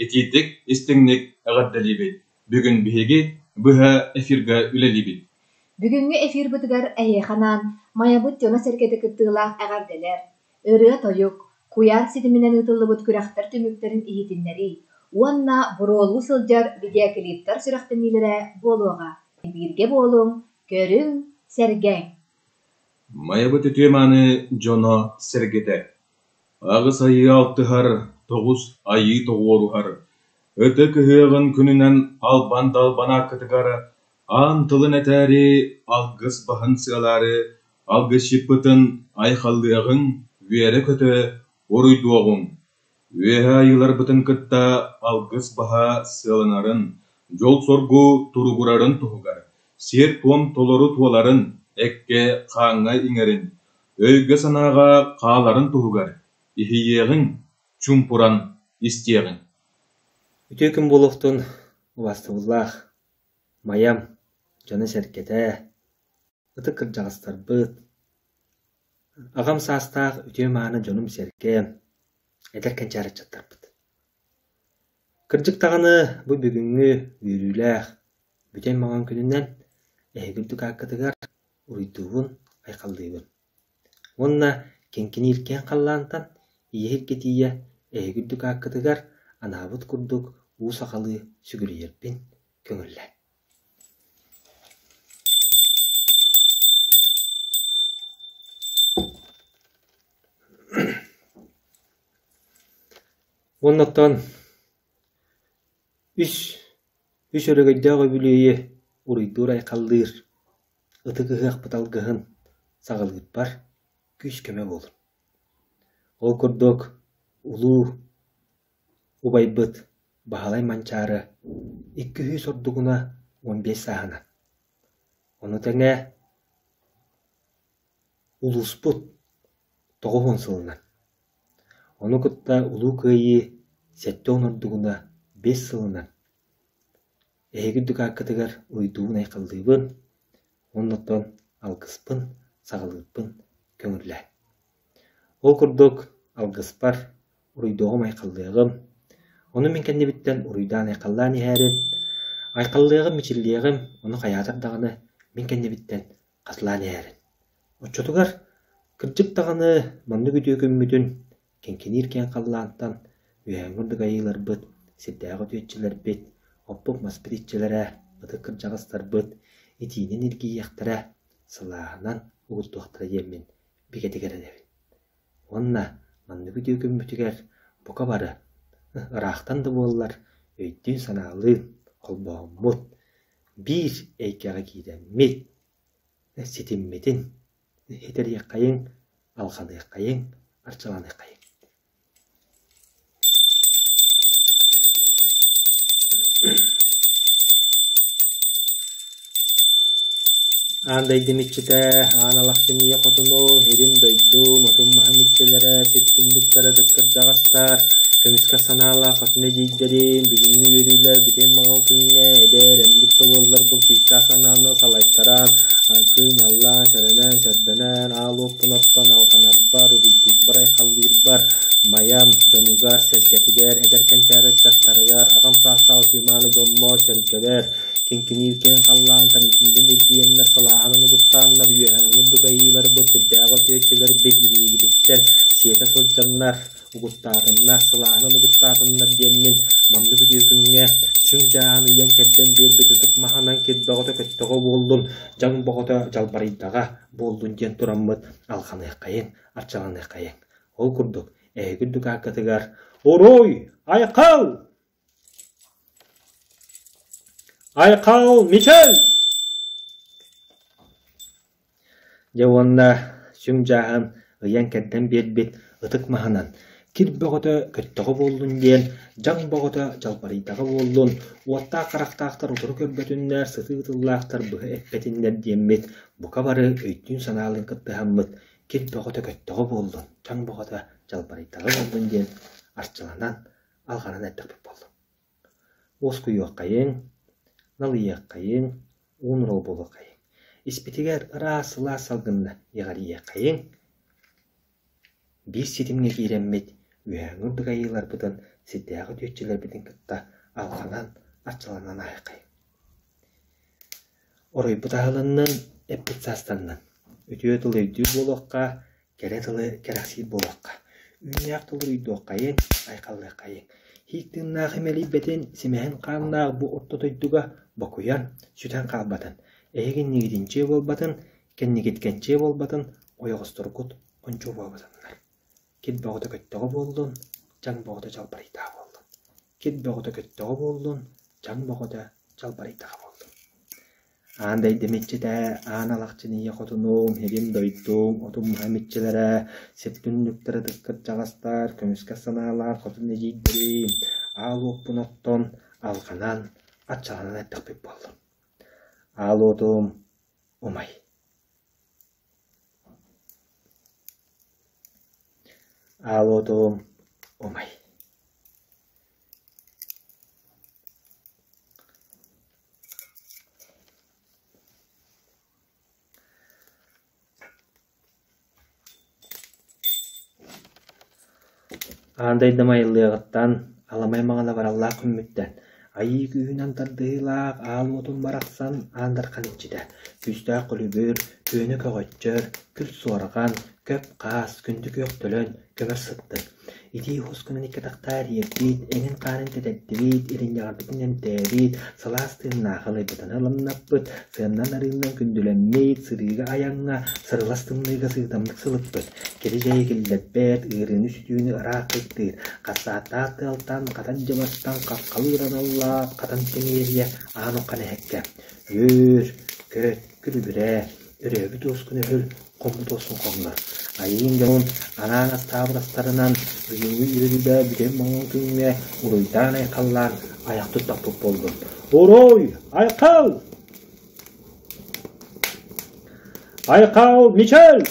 Итиитик, истиҥник эҕэрдэлиибит! Бүгүн биһиги быһа эфиргэ үлэлиибит. Бүгүҥҥү эфирбытыгар эһиэхэ анаан Майабыт дьоно-сэргэтэ кыттыылаах эҕэрдэлэр, ырыа-тойук, куйаар ситиминэн ыытыллыбыт күрэхтэр түмүктэрин иһитиннэрии уонна буруолуу сылдьар видеоклиптар сүрэхтэниилэрэ буолуоҕа. Бииргэ буолуҥ, көрүҥ, сэргээҥ! Майабыт үтүө-мааны дьоно-сэргэтэ! Аҕыс айыы алтыһар, тоҕус айыы тоҕуоруһар, ытык ыһыаҕын күнүнэн албан да албан ааккытыгар аан тылын этээри, алгыс баһын сыалаары, алгысчыппытын айхаллыаҕыҥ, үөрэ-көтө уруйдуоҕуҥ! Үөһээ айыыларбытын кытта алгыс баһа сыаланарын, дьол-соргу туругурарын туһугар, сиэр-туом толору туоларын, эккэ-хааҥҥа иҥэрин, өйгө-санааҕа хааларын туһугар иһийиэҕиҥ, чуумпуран истиэҕиҥ. Үтүө күн буолуохтун, убаастабыллаах Майам дьоно-сэргэтэ, ытык кырдьаҕастарбыт, аҕам саастаах үтүө-мааны дьонум-сэргэм, эдэр кэнчээри ыччаттарбыт. Кырдьык даҕаны бу бүгүҥҥү үөрүүлээх, бүтэй маҥан күнүнэн эһиги үрдүк ааккытыгар уруйдуубун, айхаллыыбын. Уонна киҥкиниир киэҥ халлаантан ийэ сиргэ тиийэ эһиги үрдүк ааккытыгар анаабыт курдук уу сахалыы сүгүрүйэрбин көҥүллээ. Уонна оттон үс үс өрөгөйдөөх үбүлүөйү уруйдуур-айхаллыыр ытык ыһыахпыт алгыһын саҕалыырбар күүс-көмө буолун. Ол курдук улуу убайбыт Баһылай Манчаары икки сүүс ордугуна 15 сааһынан. Ону тэҥэ улууспут 90 сылынан. Ону кытта Улуу Кыайыы 70 ордугуна 5 сылынан эһиги үрдүк ааккытыгар уруйдуубун-айхаллыыбын уонна оттон алгыспын саҕалыырбын көҥүллээ. Ол курдук алгыспар уруйдуоҕум-айхаллыаҕым, ону мин кэннибиттэн уруйдаан-айхаллаан иһээрин, айхаллыаҕым-мичиллиэҕим, ону хайаатар даҕаны мин кэннибиттэн хатылаан иһээрин. Оччотугар кырдьык даҕаны маннык үтүө күммүтүн киҥкиниир киэҥ халлаантан үөһээҥҥи курдук айыыларбыт, сирдээҕи үтүөччүлэрбит, оппут-маспыт иччилэрэ, ытык кырдьаҕастарбыт итиинэн илгийиэхтэрэ, сылааһынан угуттуохтара диэммин бигэтик эрэнэбин. Уонна маннык үтүө күммүтүгэр бука бары, ыраахтан да буоллар, өйдүүн-санаалыын холбооммут, биир эйгэҕэ киирэммит, ситиммитин итэриэххэйиҥ, алҕаныаххайыҥ, арчыланыаххайыҥ. Аан дойдум иччитэ, аан алахчын ийэ хотунум, ирим дойдум, отум-маһым иччилэрэ, ситтим дуктара тыккырдаҕастар, Көмүскэ санаалаах хотун эдьиийдэрим, бүгүҥҥү үөрүүлэр бүтүн маҥан күҥҥэ эдэр, эмньик да буолларбын күүстээх санааны салайтаран, аргыый ньаллаан, сэрэнэн, сэрбэнэн, аал уоппун оттон алҕанарбар, уруйдуурбар-айхаллыырбар, Майам дьонугар, сэргэтигэр, эдэр кэнчээри ыччаттарыгар, аҕам саастаах үтүө-мааны дьоммор-сэргэбэр, киҥкиниир киэҥ халлаантан итиинэн илгийэннэр, салааһынан угуттааннар, үөһээҥҥи үрдүк айыыларбыт, сирдээҕи үтүөччүлэрбит илиигититтэн сиэтэ сылдьаннар, угуттаатыннар, сылааһынан угуттаатыннар диэммин маннык үтүө күҥҥэ сүҥ дьааһын ыйан кэрдэн биэрбит ытык маһынан кирбэҕитэ көттөҕө буоллун, дьаҥ боҕото дьалбарыйдаҕа буоллун диэн тураммыт алҕаныаххайыҥ, арчыланыаххайыҥ. Ол курдук, эһиги үрдүк ааккытыгар «Уруй! Айхал! Айхал Мичел!» Дьэ уонна сүҥ дьааһын ыйан-кэрдэн биэрбит ытык маһынан кир бөҕөтө көттөҕө буоллун диэн, дьаҥ бөҕөтө дьалбарыйдаҕа буоллун, уоттаах харахтаахтар утары көрбөтүннэр, сытыы тыллаахтар быһа эппэтиннэр диэммит бука бары өйдүүн-санаалыын кыттыһаммыт кир бөҕөтө көттөҕө буоллун, дьаҥ бөҕөтө дьалбарыйдаҕа буоллун диэн арчыланан, алҕанан эрдэхпит буоллун. Уоскуйуоххайыҥ, налыйыаххайыҥ, уунурал буолуоххайыҥ, испитигэр ыраас сылаас салгынна иэҕэрийиэххэйиҥ, биир ситимҥэ киирэммит үөһээҥҥи үрдүк айыыларбытын сирдээҕи үтүөччүлэрбитин кытта алҕанан, арчыланан ааһыаххайыҥ. Оройбут аһылыннын, эппит саастаннын, үтүө тыл өйдүүр буолуохха, кэрэ тылы кэрэхсиир буолуохха, үүннээх тылы уруйдуоххайыҥ, айхаллыаххайыҥ, Һиик тыыннаах имэлийбэтин, симэһин хааннаах бу орто дойдуга бокуйан, сүтэн хаалбатын, эһиги иннигитин дьиэ буолбатын, кэннигит кэнчиэ буолбатын, ойоҕосторгут ончу буолбатыннар. Кир бөҕөтө көттөҕө буоллун, дьаҥ бөҕөтө дьалбарыйдаҕа буоллун. Кир бөҕөтө көттөҕө буоллун, дьаҥ бөҕөтө дьалбарыйдаҕа буоллун. Аан дойдум иччитэ, аан алахчын ийэ хотунум, һирим дойдум, отум маһым иччилэрэ, сир түннүктэрэ ытык кырдьаҕастар, көмүскэс санаалаах хотун эдьиийдэрим, аал уоппун оттон, алҕанан, аччаланан эрдэхпит буоллун. Аал уотум умай. Аал уотум умай. Аан дойдум айыллыаҕыттан, аламай маҥан абыраллаах күммүттэн, айыы күүһүнэн тардыһыылаах аал уотун барахсан аан дархан иччитэ, күүстээх күлүбүр, күөнэ көҕөччөр, күл суорҕан, көп хаас, күндү күөх төлөн, көмөр сыттык. Итии хускунан икки атахтаах иэрбит, эҥин хаанын тэтэрдибит, иринньэҕэрбитин эмтээбит, сылаас тыыннаах ылайбытын ылымнаппыт, сыаннан-арыыннан күндүлэммит, сырыыга-айаҥҥа, сырылас тымныыга сыыдамнык сылыппыт, кири-дьайы киллэрбэт, ыарыыны-сүтүүнү ыраах кыйдыыр, хасааттаах тыалтан, хатан дьыбартан хаххалыыр аналлаах хатан тимиэрийэ аан уххан эһэккэ, үөр, көт, күлүбүрээ, Өрөөбүт уоскун өһүл, хоммут уоскун хомнор. Айыын дьонун анаан астаабыт астарынан бүгүҥҥү үөрүүбэ бүтэн моҥун күҥҥэ уруйдаан-айхаллаан айах туттахпыт буоллун. Уруй! Айхал! Айхал Мичел!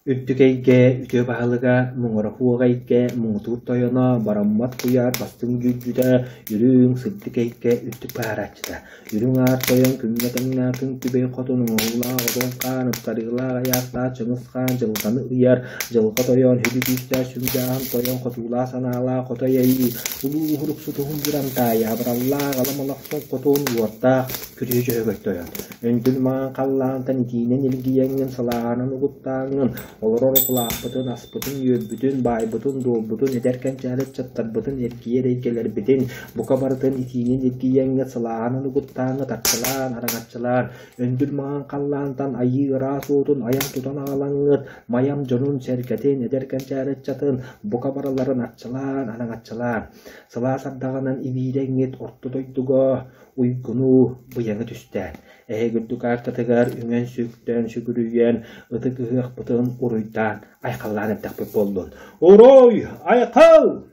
Үрдүк эйгэ үтүө баһылыга, муҥура суох эйгэ муҥутуур тойоно, бараммат куйаар бастыҥ дьүүлдьүтэ, үрүҥ, сырдык эйгэ үрдүк баһарааччыта, үрүҥ аар тойон күҥҥэ тэҥнээх күн күбэй хотун оҥоһуулаах отон хаан, ыпсарыылаах айаахтаах Чыҥыс хаан дьылҕаны ыйар, дьылҕа тойон, сүдү күүстээх сүҥдьааһын тойон хотуулаах санаалаах хотой айыы, улуу уһуруксутуһун Дьурантаайы, абыраллаах алам олохсун хотун уоттаах Күрүө Дьөһөгөй тойон, өндүл маҥан халлаантан итиинэн илгийэҥҥин, сылааһынан угуттааҥҥын, олорор укулааппытын, аспытын-үөлбүтүн, баайбытын-дуолбутун, эдэр кэнчээри ыччаттарбытын эргийэр эйгэлэрбитин, бука барытын итиинэн илгийэҥҥит, сылааһынан угуттааҥҥыт арчылаан, араҥаччылаан, өндүл маҥан халлаантан айыы ыраас уотун айан-тутан аҕалаҥҥыт, майам дьонун-сэргэтин, эдэр кэнчээри ыччатын, бука барыларын арчылаан, араҥаччылаан, сылаас ардаҕынан ибиирэҥҥит орто дойдуга уйгуну, быйаҥы түстээн, эһиги үрдүк аартатыгар үҥэн-сүктэн, сүгүрүйэн, ытык ыһыахпытын уруйдаан, айхаллаан эрдэхпит буоллун. Уруй! Айхал!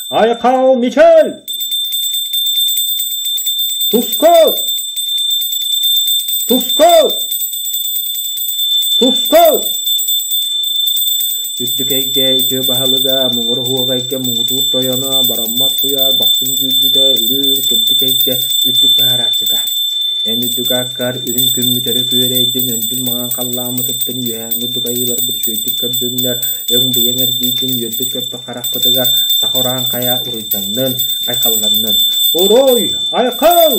Айхал Мичел! Тускул! Тускул! Тускул! Үрдүк эйгэ үтүө баһылыга, муҥур уһуох эйгэ муҥутуур тойоно, бараммат куйаар бахсын дьүүлдьүтэ, үрүҥ, сырдык эйгэ үрдүк таһаарааччыта. Эн үрдүк ааккар үрүҥ күммүт өрө күөрэйдин, өндүн маҥан халлааммытыттан үөһээҥҥи үрдүк айыыларбыт үчүгэйдик көрдүннэр, өҥ-быйаҥ эргийдин, үөрбүт көппөх харахпытыгар саха ураан хайа уруйданнын, айхалланнын. Уруй! Айхал!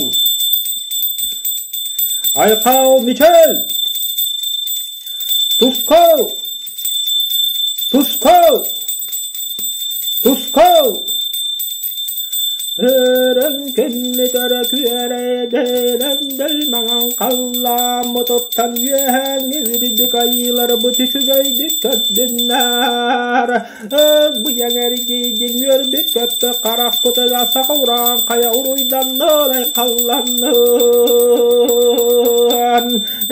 Айхал Мичел! Тускал! Тускал! Тускал! Өрөн кэммит өрө күөрэйдэрэн маҥан халлааммытыттан үөһээҥҥи үрдүк айыыларбыт үчүгэйдик көрдүннэр. Быйаҥ эргийдин үөрбүт көппө харахпытыгар саха ураан хайа уруйданнын айхалланнын.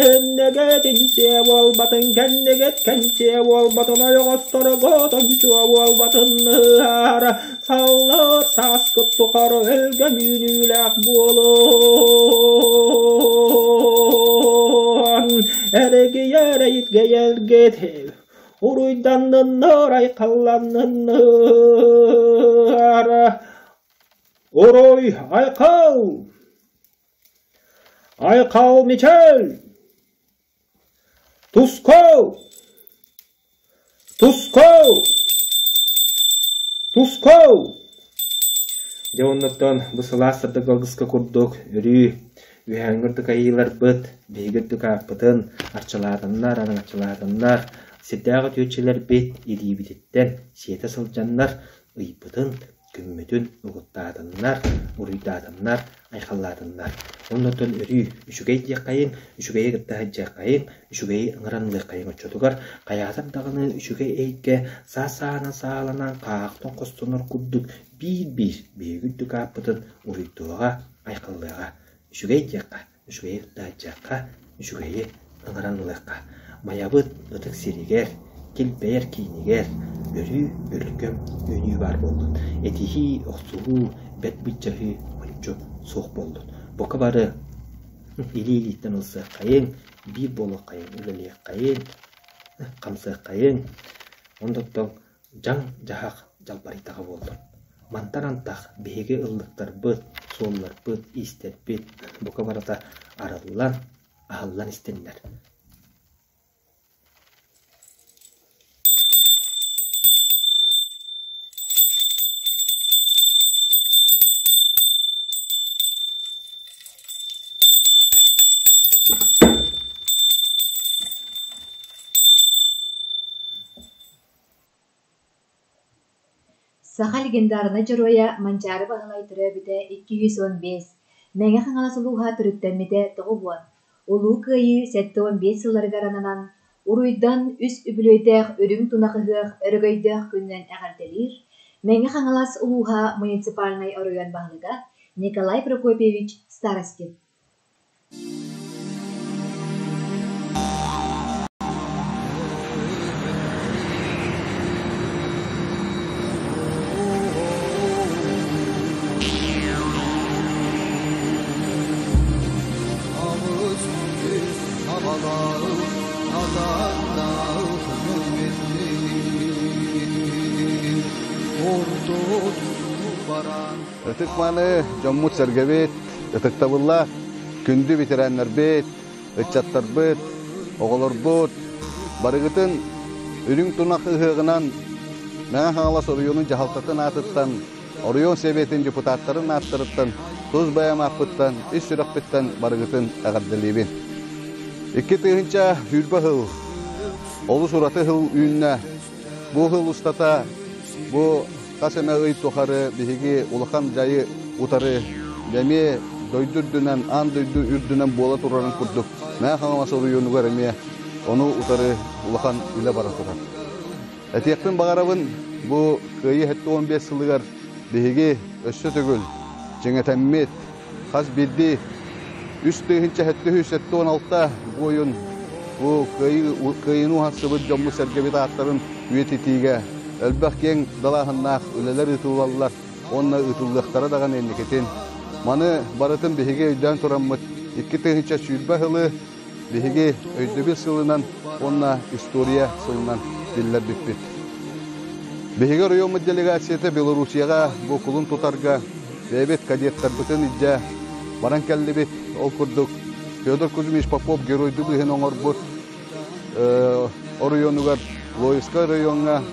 Иннигит инчиэ буолбатын, кэннигит кэнчиэ буолбатын, ойоҕосторгут ончуо буолбатыннар. Саллар сааскыт тухары өлгөм үүнүүлээх буолун. Эргийэр эйгэлгит уруйданныннар, айхалланныннар. Уруй, айхал! Айхал Мичел! Тускул! Тускул! Тускул! Дьэ оннуттан бу сылаас сырдык алгыска курдук өрүү үөһээҥҥи үрдүк айыыларбыт биһиги үрдүк ааппытын арчылаатыннар, араҥаччылаатыннар, сирдээх үтүөччүлэрбит илиибититтэн сиэтэ сылдьаннар ыйбытын күммүтүн угуттаатыннар, уруйдаатыннар, айхаллаатыннар. Оннуттан өрүү үчүгэй диэххэйиҥ, үчүгэйи кытта сылдьыаххайыҥ, үчүгэйи ыҥыран ылыаххайыҥ оччотугар хайаатар даҕаны үчүгэй эйгэ саас-сааһынан сааланан хаахтан хостонор курдук биир-биир биһиги үрдүк ааппытын уруйдуоҕа, айхаллыаҕа. Үчүгэй диэххэ, үчүгэйи кытта сылдьыахха, үчүгэйи ыҥыран ылыахха. Майабыт ытык сиригэр, килбэйэр киинигэр өрүү өлгөм үүнүү баар буоллун. Этиһии, охсуһуу, бэрт былдьаһыы ончу суох буоллун. Бука бары илии-илииттэн ылсыаххайыҥ, биир буолуоххайыҥ, үлэлиэххэйиҥ, хамсыаххайыҥ. Онтон дьаҥ-дьаһах дьалбарыйдаҕа буоллун. Мантан антах биһиги ыллыктарбыт, суолларбыт, иистэрбит бука барыта арыллан, аһыллан истиннэр. Саха легендарнай дьоруойа Манчаары Баһылай төрөөбүтэ 215, Мэҥэ Хаҥалас улууһа төрүттэммитэ 90, Улуу Кыайыы 75 сылларыгар ананан, Уруйдан үс үбүлүөйдээх Үрүҥ Тунах ыһыах өрөгөйдөөх күнүнэн эҕэрдэлиир Мэҥэ Хаҥалас улууһа муниципальнай оройуон баһылыга Николай Прокопьевич Старостин. Ытык-мааны дьоммут-сэргэбит, ытыктабыллаах күндү ветераннарбыт, ыччаттарбыт, оҕолорбут барыгытын Үрүҥ Тунах ыһыаҕынан Мэҥэ Хаҥалас оройуонун дьаһалтатын аатыттан, оройуон Сэбиэтин депутаттарын ааттарыттан, тус бэйэм ааппыттан, ис сүрэхпиттэн барыгытын эҕэрдэлиибин. 2020 сыл олус ураты сыл үүннэ. Бу сыл устата бу хас эмэ ый тухары биһиги улахан дьайы утары эмиэ дойду үрдүнэн, аан дойду үрдүнэн буола турарын курдук Мэҥэ Хаҥалас оройуонугар эмиэ ону утары улахан үлэ бара турар. Этиэхпин баҕарабын, бу Кыайыы 75 сылыгар биһиги өссө төгүл чиҥэтэммит, хас биирдии 3776 буойун бу кыайыыны уһансыбыт дьоммут-сэргэбит ааттарын үйэтитиигэ элбэх киэҥ далааһыннаах үлэлэр ыытыллаллар уонна ыытыллыахтара даҕаны инникитин. Маны барытын биһиги өйдөөн тураммыт 2020 сылы биһиги өйдөбүл сылынан уонна история сылынан биллэрбиппит. Биһиги оройуоммут делегацията Белоруссияҕа бу кулун тутарга бэйэбит кадеттарбытын илдьэ баран кэллибит. Ол курдук Федор Кузьмич Попов геройдуу быһын оҥорбут оройуонугар Лоевскай райоҥҥа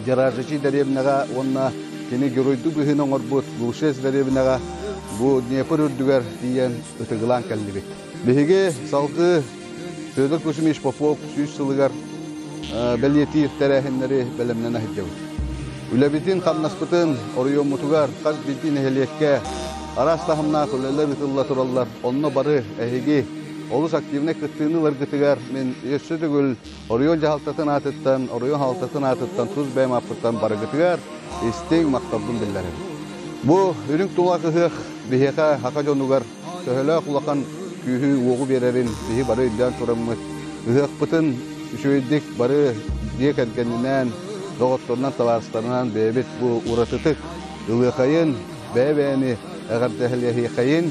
Деражичи дэриэбинэҕэ уонна кини геройдуу быһыыны оҥорбут Глушец дэриэбинэҕэ бу Днепр үрдүгэр тиийэн ытыгылаан кэллибит. Биһиги салгыы Федор Кузьмич Попов 100 сылыгар бэлиэтиир тэрээһиннэри бэлэмнэнэ сылдьабыт. Үлэбитин-хамнаспытын оройуоммутугар хас биирдии нэһилиэккэ араас таһымнаах үлэлэр ыытылла тураллар. Онно бары эһиги олус активнай кыттыыны ыларгытыгар мин өссө төгүл оройуон дьаһалтатын аатыттан, оройуон хаалтатын аатыттан тус бэйэм ааппыттан барыгытыгар истиҥ махталбын биллэрэбин. Бу үрүҥ тулаах ыһыах биһиэхэ саха дьонугар төһөлөөх улахан күүһү-уоҕу биэрэрин биһи бары өйдөөн тураммыт, ыһыахпытын үчүгэйдик бары дьиэ кэргэнинээн, доҕотторунан, табаарыстарынан бэйэбит бу уратытык ылыахайын, бэйэ-бэйэни эҕэрдэһэлиэхэйин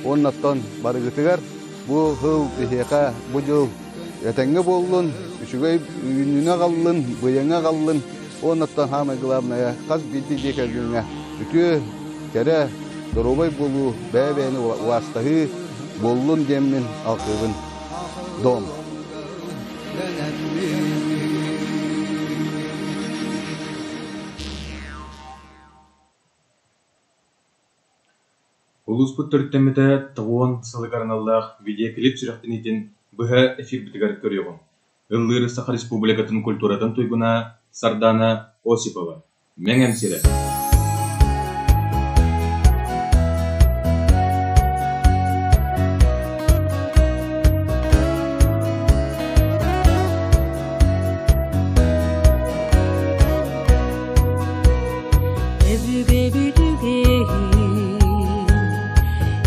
уонна оттон барыгытыгар бу сыл биһиэхэ бу дьыл этэҥҥэ буоллун, үчүгэй үүнүүнү аҕаллын, быйаҥы аҕаллын уонна оттон саамай главное хас биирдии дьиэ кэргэҥҥэ үтүө, кэрэ, доруобай буолуу, бэйэ-бэйэни убаастаһыы буоллун диэммин алгыыбын. Дом. Улууспут төрүттэммитэ 90 сылыгар аналлаах видеоклип сүрэхтэниитин быһа эфирбитигэр көрүөҕүҥ. Ыллыыр Саха Республикатын культуратын туйгуна Сардана Осипова. Мэҥэм сирэ. Өбүгэбит үгэһин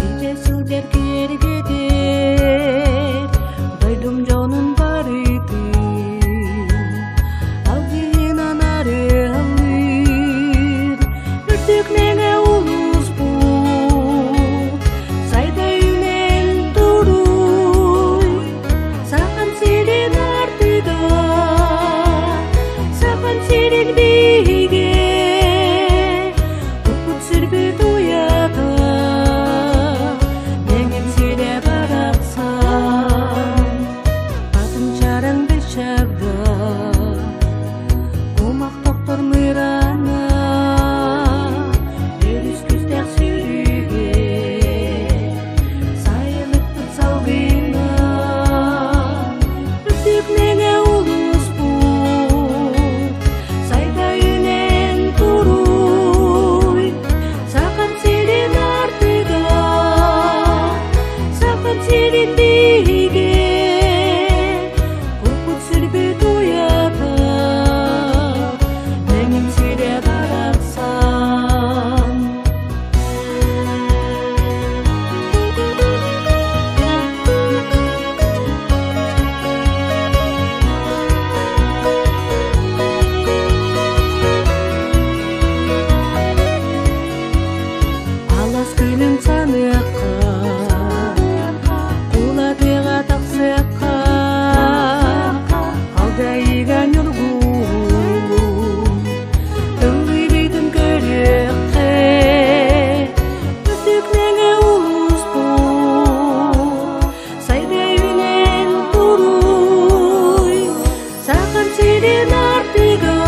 илдьэ сылдьар киэргэтэр дойдум дьонун барытын алгыһынан арыаллыыр үрдүк мэҥэ улууспут сайда үүнэн туруй Сахан сирин артыга Сахан сирин биһигэ Куппут сүрбүт уйата Мэҥэм сирэ барахсан Атын чараҥ бэчэргэ Кумах тохтор мырана Өрүс күстээх сүүрүгэ Сайылыкпыт салгына Үрдүк мэҥэ улууспут Сайда үүнэн туруй Сахам сирин артыга Сахам сирин биһигэ Куппут сүрбүт уйата Мэҥэм сирэ барахсан. Алас күнүн саныахха, Кулатыга тахсыахха, Алдайыга ньургуун, Ыллыыбытын көрүөххэ, Үрдүк мэҥэ улууспут, Сайда үүнэн туруй, Сахам сирин артыга,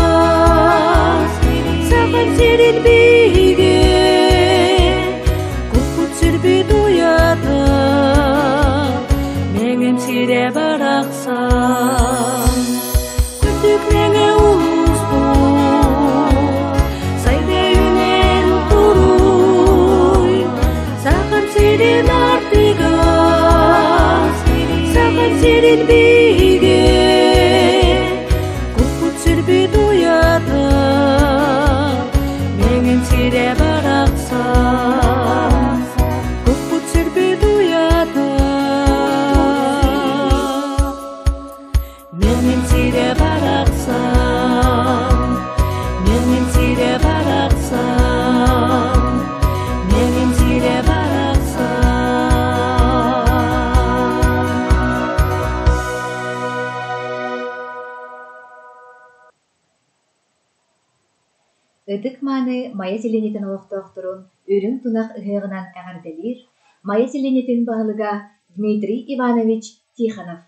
Сахам сирин биһигэ, Куппут сүрбүт уйата, Мэҥэм сирэ барахсан. Үрдүк мэҥэ улууспут, Сайда үүнэн туруй, Сахам сирин артыга, Сахам сирин биһигэ, Куппут сүрбүт уйата, Мэҥэм сирэ Ытык-мааны Майа сэлиэнньэтин олохтоохторун Үрүҥ тунах ыһыаҕынан эҕэрдэлиир Майа сэлиэнньэтин баһылыга Дмитрий Иванович Тихонов.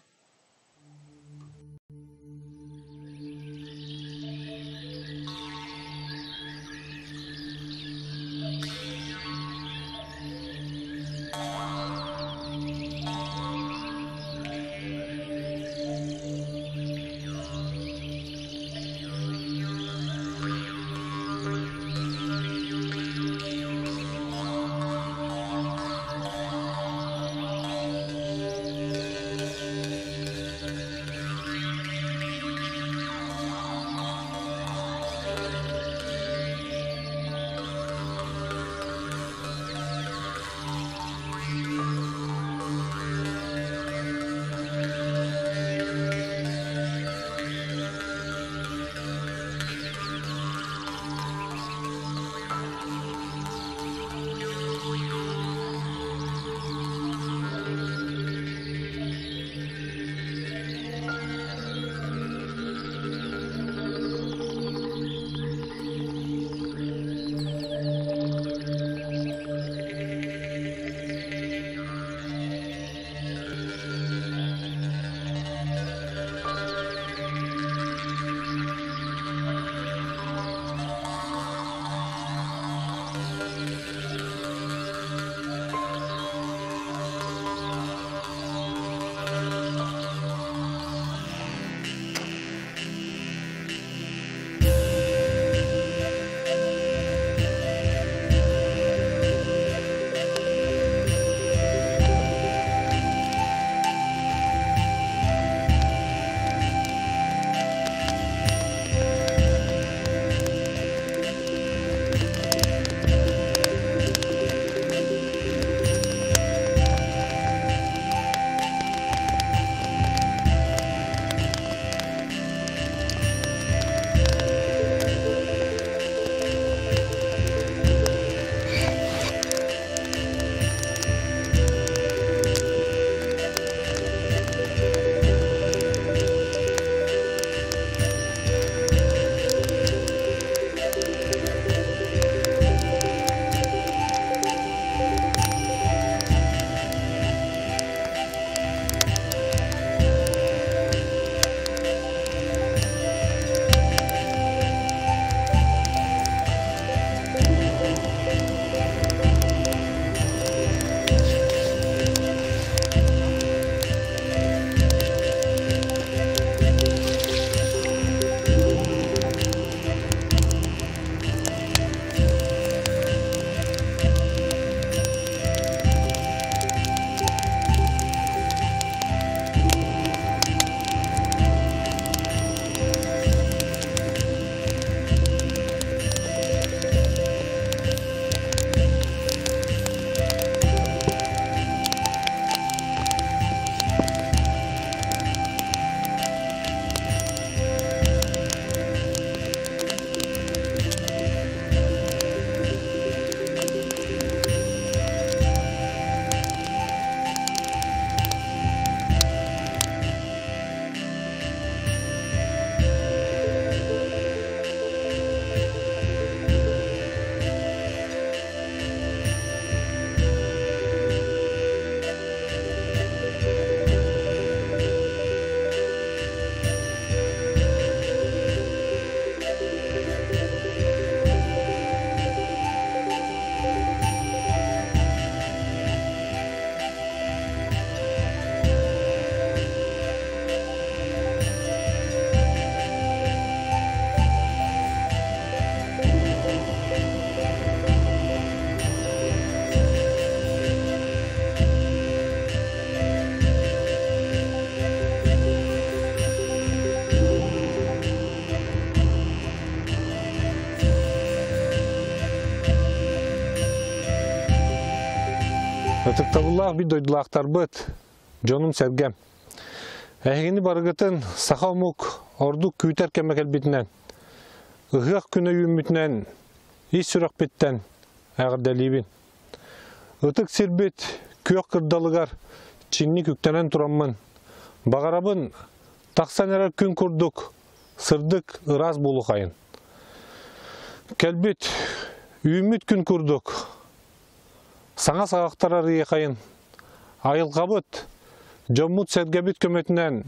Ытыктабыллаах биир дойдулаахтарбыт, дьонум-сэргэм. Эһигини барыгытын саха омук ордук күүтэр кэмэ кэлбитинэн, ыһыах күнэ үүммүтүнэн ис сүрэхпиттэн эҕэрдэлиибин. Ытык сирбит күөх кырдалыгар чинник үктэнэн тураммын, баҕарабын тахсан эрэр күн курдук сырдык ыраас буолухайын. Кэлбит үүммүт күн курдук саҥа саҕахтар арыйыахайын айылҕабыт, дьоммут-сэргэбит көмөтүнэн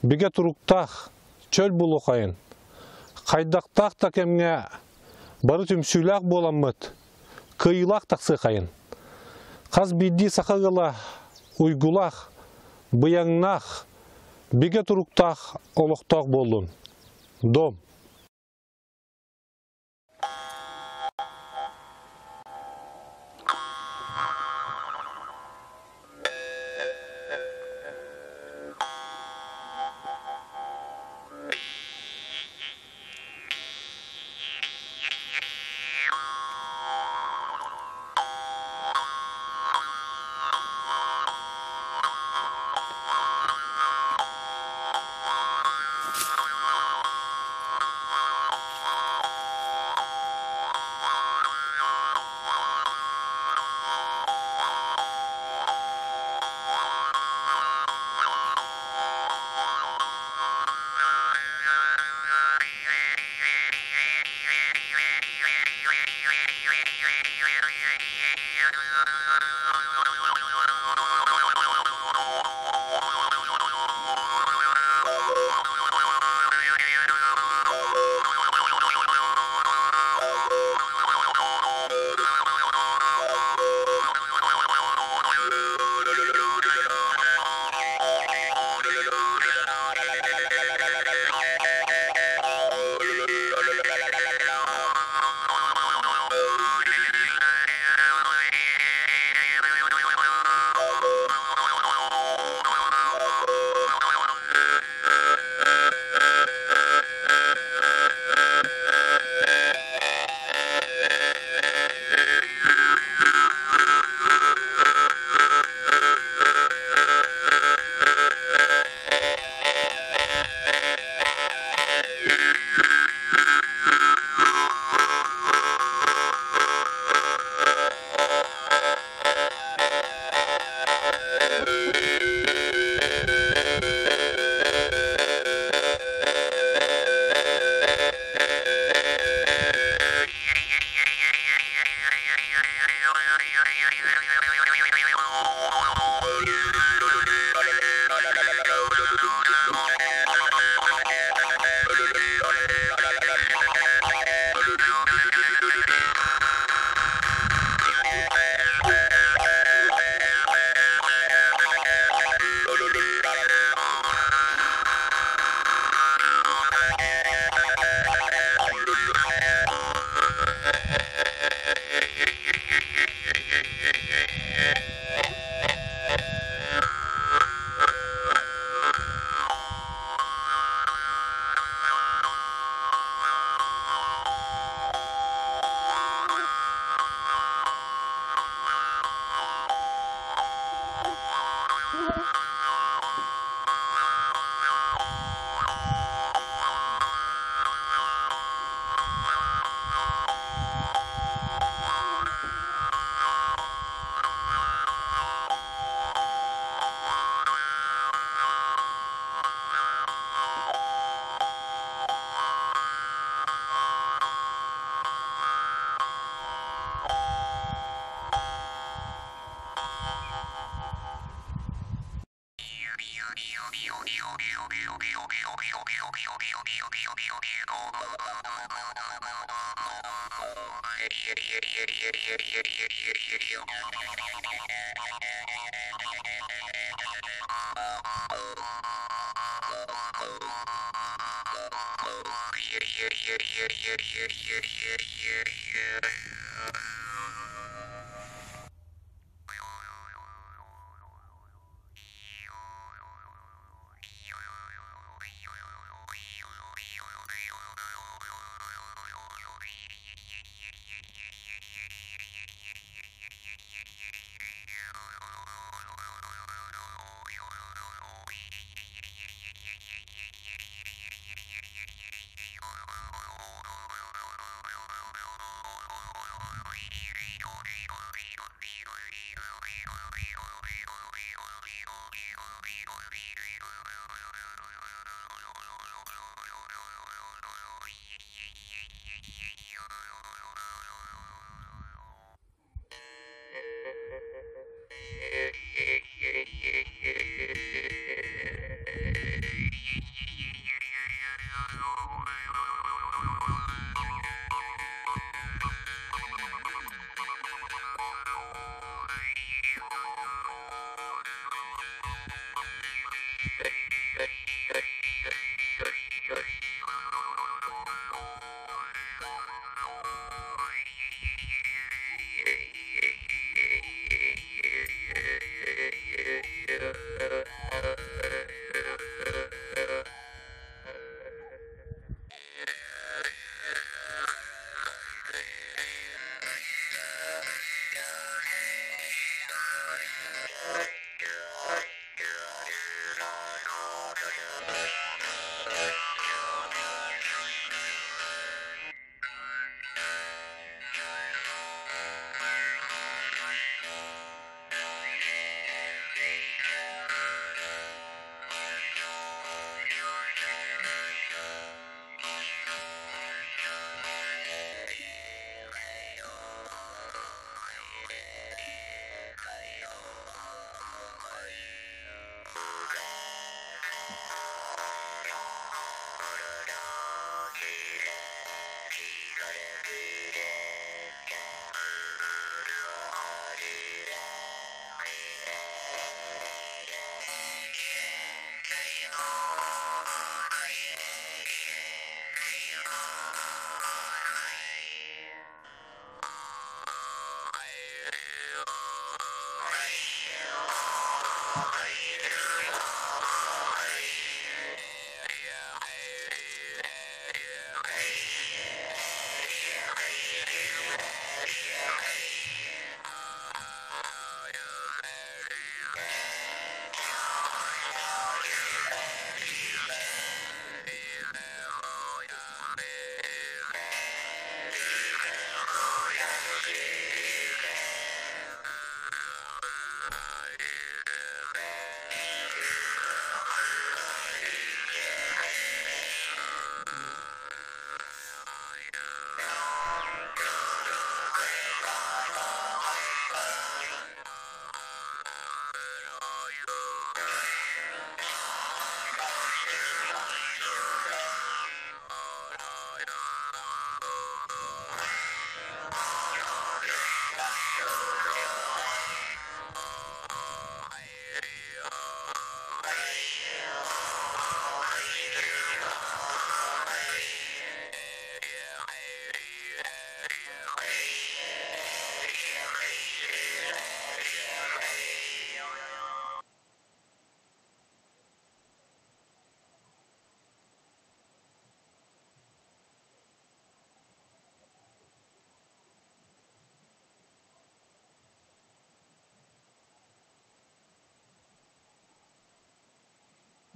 бигэ туруктаах чөл булуохайын, хайдахтаах да кэмҥэ бары түмсүүлээх буоламмыт кыайыылаах тахсыахайын. Хас биирдии саха ыала уйгулаах, быйаҥнаах, бигэ туруктаах олохтоох буоллун. Дом!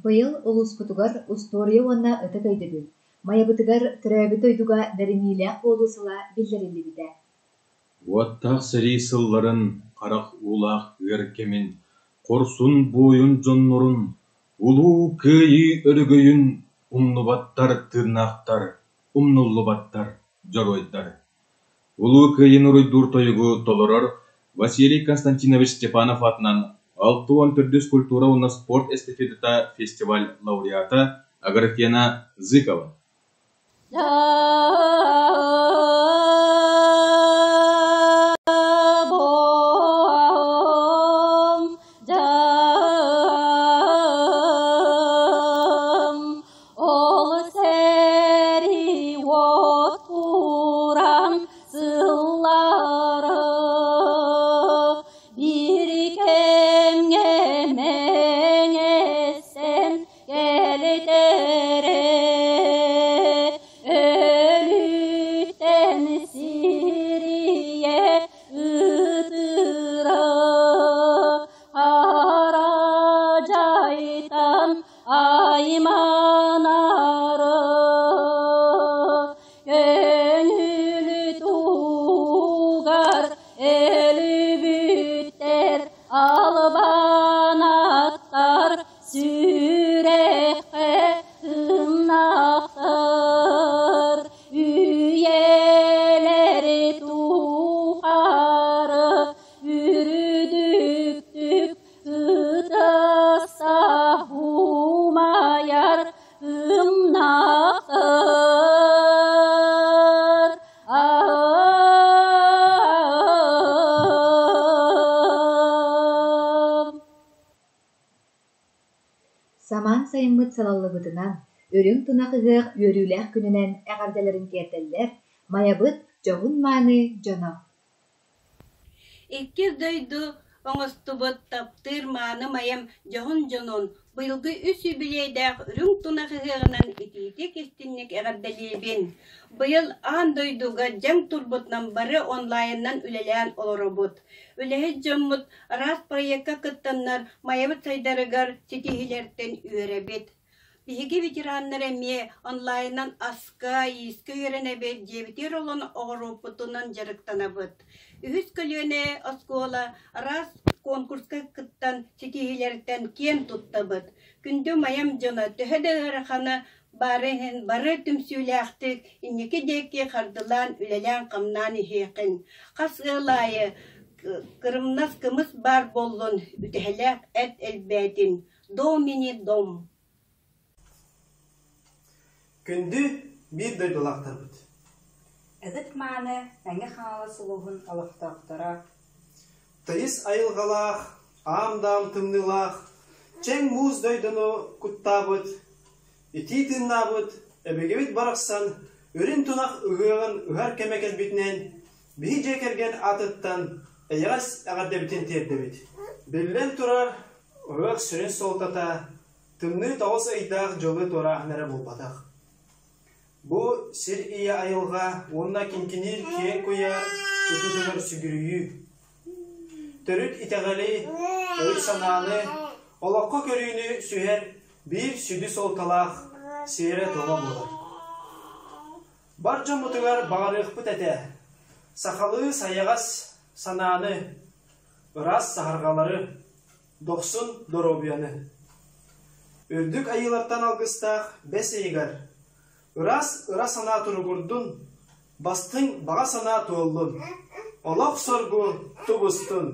Быйыл улууспутугар устуоруйа уонна ытык өйдөбүл, Майабытыгар төрөөбүт дойдуга бэриниилээх буолуу сыла биллэриллибитэ. Уоттаах сэрии сылларын харах уулаах ыар кэмин, хорсун буойун дьоннорун, Улуу Кыайыы өрөгөйүн умнубаттар тыыннаахтар, умнуллубаттар дьоруойдар. Улуу Кыайыыны уруйдуур тойугу толорор Василий Константинович Степанов аатынан 64-үс культура уонна спорт эстафетата фестиваль лауреата Аграфена Зыкова. Ол сэрии уот кураан сыллары биир кэмҥэ мэҥэстэн кэлитэрэ өлүүттэн сирийэ ытыыра хара дьайтан айманары көҥүлү туһугар өлүбүттэр албан аттар сүрэххэ тыыннаахтар үйэлэри тухары үрдүктүк Ытаса умайар ымнахтар Самаан сайыммыт салаллыбытынан, үрүҥ тунах ыһыах үөрүүлээх күнүнэн эҕэрдэлэрин тиэрдэллэр Майабыт дьоһун-мааны дьоно. Иккис дойду оҥостубут таптыыр мааны майам дьоһун дьонун быйылгы үс юбилейдаах үрүҥ тунах ыһыаҕынан итиитик-истиҥник эҕэрдэлиибин! Быйыл аан дойдуга дьаҥ турбутунан бары онлайнынан үлэлээн олоробут. Үлэһит дьоммут араас проекка кыттаннар Майабыт сайдарыгар ситиһиилэртэн үөрэбит. Биһиги ветераннар эмиэ онлайнынан аска, иискэ үөрэнэбит, дьиэбитигэр олорон оҕуруоппутунан дьарыктанабыт. Үһүс көлүөнэ оскуола араас конкурска кыттан ситиһиилэриттэн киэн туттабыт. Күндү Майам дьоно төһө да ыарахана баарын иһин бары түмсүүлээхтик инники диэки хардылаан үлэлээн-хамнаан иһиэхин. Хас ыал аайы кырымнас кымыс баар буоллун, үтэһэлээх эт элбээтин. Домини дом. Күндү биир дойдулаахтарбыт! Ытык-мааны Мэҥэ Хаҥалас улууһун олохтоохторо! Тыйыс айылҕалаах, аам-даам тымныылаах, чэҥ муус дойдуну куттаабыт, итии тыыннаабыт өбүгэбит барахсан үрүҥ тунах ыһыаҕын ыһар кэмэ кэлбитинэн биһи дьиэ кэргэн аатыттан эйэҕэс эҕэрдэбитин тиэрдэбит. Биллэн турар, Ыһыах сүрүн суолтата тымныы тоҕус ыйдаах дьылы туорааһын эрэ буолбатах. Бу сир ийэ айылҕа уонна киҥкиниир киэҥ куйаар тутуутугар сүгүрүйүү. Төрүт итэҕэли, өй-санааны, олоххо көрүүнү сүһэр биир сүдү суолталаах сиэрэ-туома буолар. Бар дьоммутугар баҕарыахпыт этэ. Сахалыы сайаҕас санааны, ыраас саһарҕалары, дохсун доруобуйаны. Үрдүк айыылартан алгыстаах бэс ыйыгар ыраас ыра санаа туругурдун, бастыҥ баҕа санаа туоллун, олох соргу тубустун.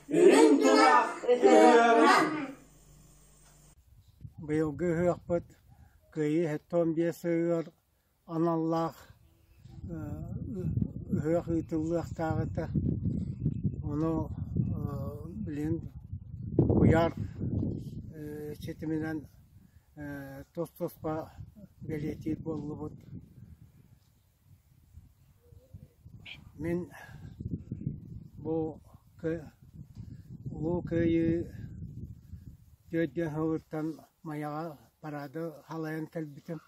Үрүҥ тунах ыһыаҕынан! Быйылгы ыһыахпыт Кыайыы 75 сылыгар аналлаах ыһыах ыытыллыахтаах этэ. Ону билигин куйаар ситиминэн тус-туспа бэлиэтиир буоллубут. Мин бу Улуу Кыайыы 40 сылыттан Майаҕа параады халайан кэлбитим.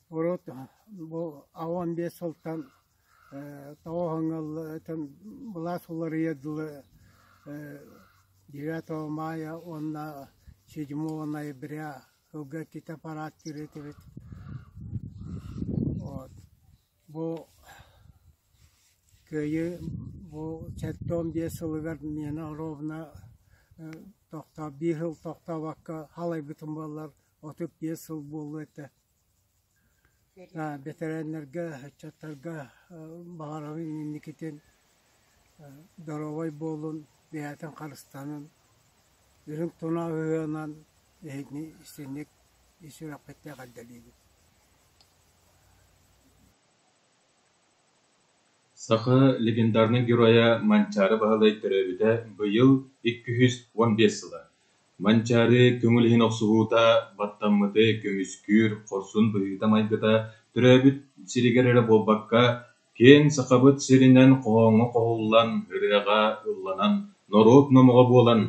Урут бу 15 сылтан тоҕо былаас уларыйа дылы 9 мая уонна 7 ноября сылга иккитэ параадтыыр этибит. Вот. Бу Кыайыы бу 75 сылыгар миэнэ ровно тохтоо биир сыл тохтообокко халайбытым буоллар 35 сыл буолуо этэ. Бэтэрээннэргэ, ыччаттарга баҕарабын инникитин доруобай буолун, бэйэтин харыстанын, үрүҥ тунах ыһыаҕынан эһигини истиҥник ис сүрэхпиттэн эҕэрдэлиибин. Саха легендарнай геройа Манчаары Баһылай төрөөбүтэ быйыл 215 сыла. Манчаары көҥүл иһин охсуһуута, баттаммыты көмүскүүр хорсун быһыыта-майгыта төрөөбүт сиригэр эрэ буолбакка, киэҥ Сахабыт сиринэн хоһооҥҥо хоһуллан, ырыаҕа ылланан, норуот номоҕо буолан,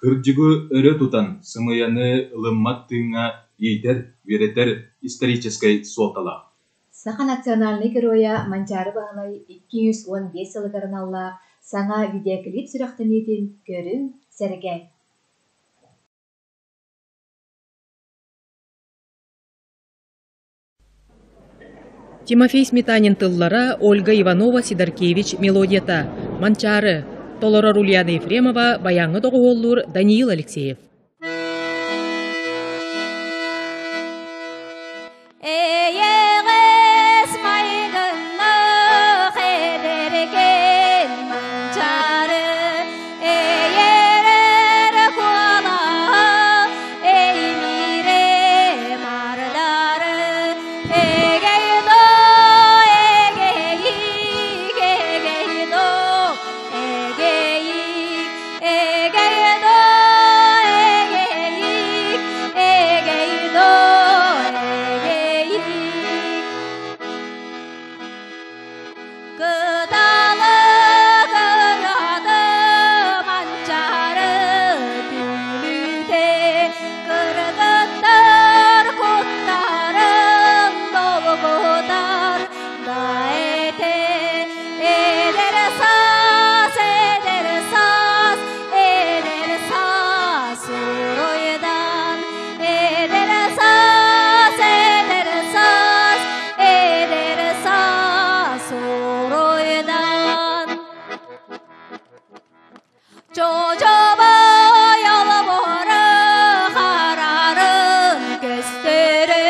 кырдьыгы өрө тутан, сымыйаны ылыммат тыыҥҥа иитэр, үөрэтэр историческай суолталаах. Саха национальнай геройа Манчаары Баһылай 215 сылыгар аналлаах саҥа видеоклип сүрэхтэниитин көрүҥ, сэргээҥ. Тимофей Сметанин тыллара, Ольга Иванова-Сидоркевич мелодията, Манчаары, толорор Ульяна Ефремова, баяҥҥа доҕуһуоллуур Даниил Алексеев. Эйэҕэс майгыннаах эдэркээн Манчаары, эйэрэр куолаһа эймиирэ мардары, эгэй-доо, эгэйик, эгэй-доо, эгэйик, эгэй-доо, эгэй-ик, эгэй-доо, эгэй-ик. Кыталык ырыата Манчаары күлүүтэ, кыргыттар куттарын долгутар да этэ. Эдэр саас, эдэр саас, эдэр саас уруйдан, эдэр саас, эдэр саас, эдэр саас уруйдан. Чочобой олоборо харарын көстөрө,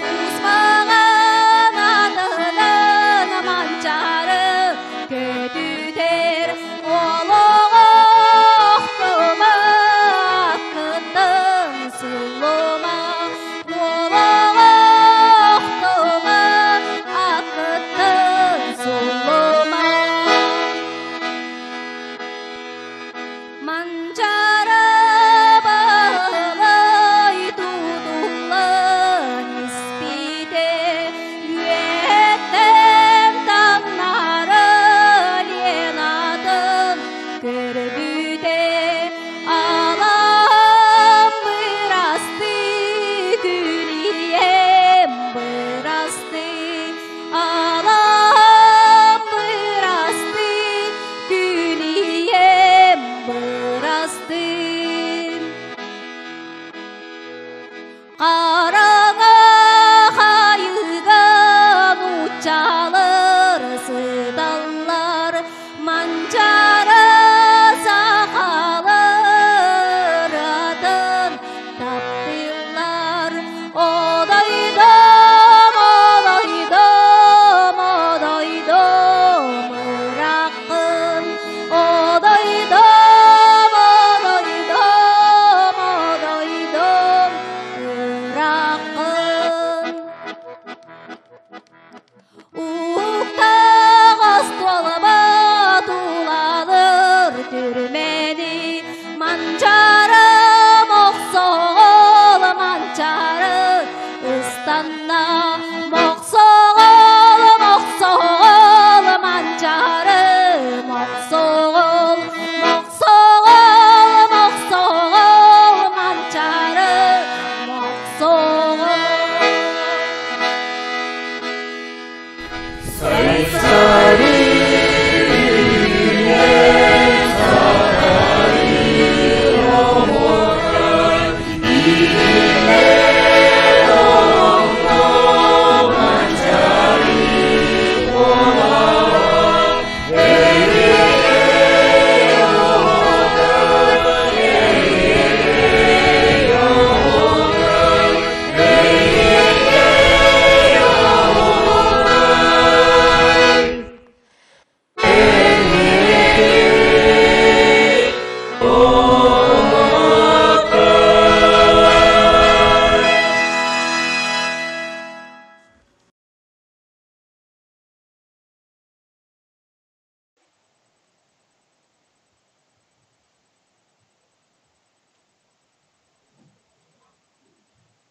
Кусмаҕан атынан Манчаары көтүтэр, олоҕо охтума, кыттын суллума, олоҕо охтума, аккыттын суллума.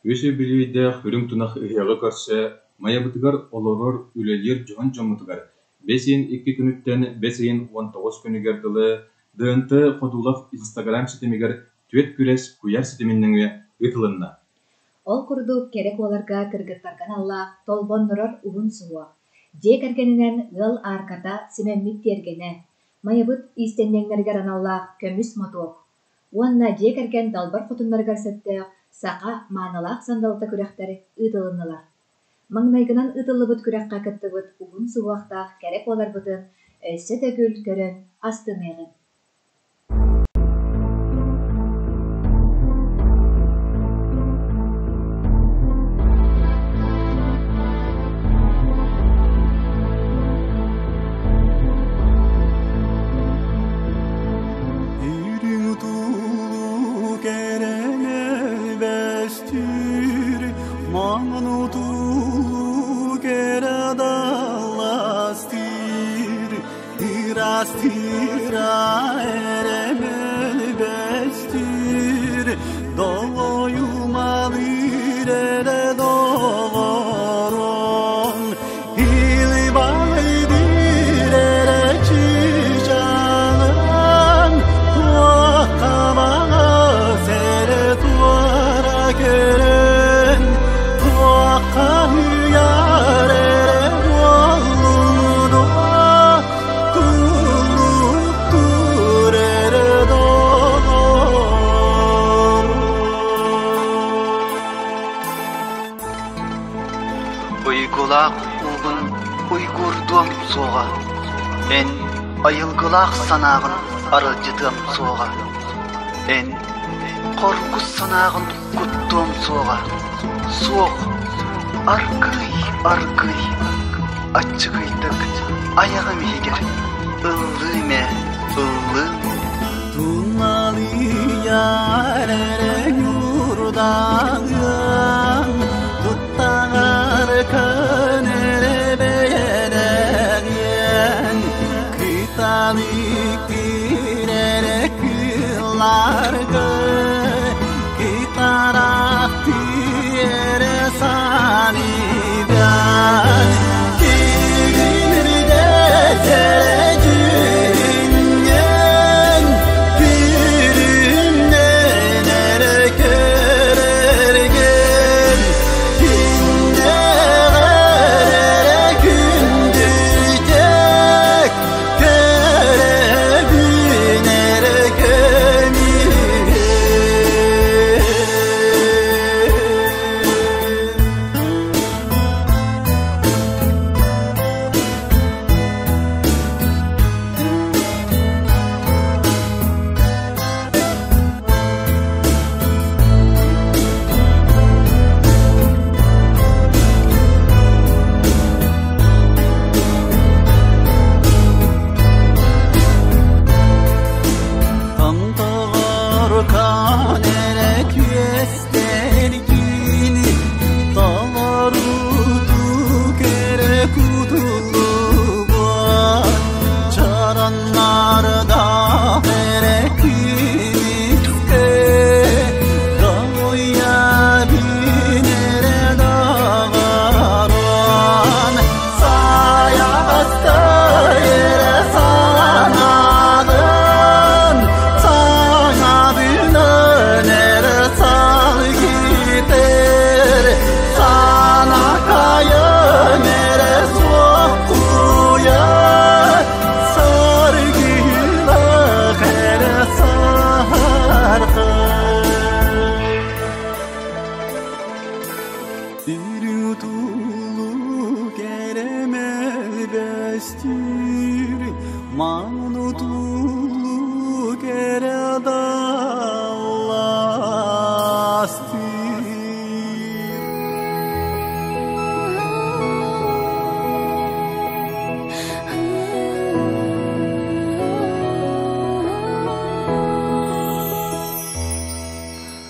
Үс үбүлүөйдээх үрүҥ тунах ыһыаҕы көрсө Майабытыгар олорор, үлэлиир дьоһун дьоммутугар бэс ыйын икки күнүттэн бэс ыйын уон тоҕус күнүгэр дылы ДНТ Ходулов Инстаграм ситимигэр түөрт күрэс куйаар ситимин нөҥүө ыытылынна. Ол курдук кэрэ куоларга кыргыттарга аналлаах толбоннурар уһун суһуох, дьиэ кэргэнинэн ыал аарката симэммит тиэргэнэ, Майабыт иистэнньэҥнэригэр аналлаах көмүс мотуок уонна дьиэ кэргэн далбар хотуннарыгар сөптөөх саха маанылаах сандалыта күрэхтэр ыытылыннылар. Маҥнайгынан ыытыллыбыт күрэххэ кыттыбыт уһун суһуохтаах кэрэ куоларбытын өссө төгүл көрөн астыныаҕыҥ. Үрүҥ тулу кэрэмэ бэстүүр, маҥан тулу кэрэ далластыыр, Ырастыыра эрэмэл бэстүүр, долойумалыыр эрэ доҕорон, Илбайдыыр эрэ чыычааҕын, туохха баҕас эрэ туора көрөн, туохха ыйар эрэ буоллунуо, тулуктуур эрэ доҕорум. Уйгулаах уугун уйгуурдуом суоҕа, эн айылгылаах санааҕын аралдьытыам суоҕа, эн хоргус санааҕын куттуом суоҕа, суох, аргыый, аргыый, аччыгыйдык айаҕым иһигэр ыллыым ээ, ыллыым. Туналыйар эрэ ньуурдаҕын, туттаҕар көнөрө бэйэлэниэн, кыталык тирэрэ кылларгы, кытарах тиэрэ саныйдан, кигинирдэ дьүһүннэн, күрүмнэн эрэ көрөргөн, күннэҕэр эрэ күндүтүк, көрөбүн эрэ көмүһү. Томтоҕор эрэ күөстэргин толорутук эрэ кутуллубат, чараннардаах эрэ күнүскэ долуйа бин эрэ доҕорон, сайаҕастай эрэ санаатын, саҥабынан эрэ салгытыр, санакайым эрэ суохтуйа, саргылах эрэ саргы. Үрүҥ тулу кэрэмэл бэстүүр, маҥан тулу кэрэ далластыыр.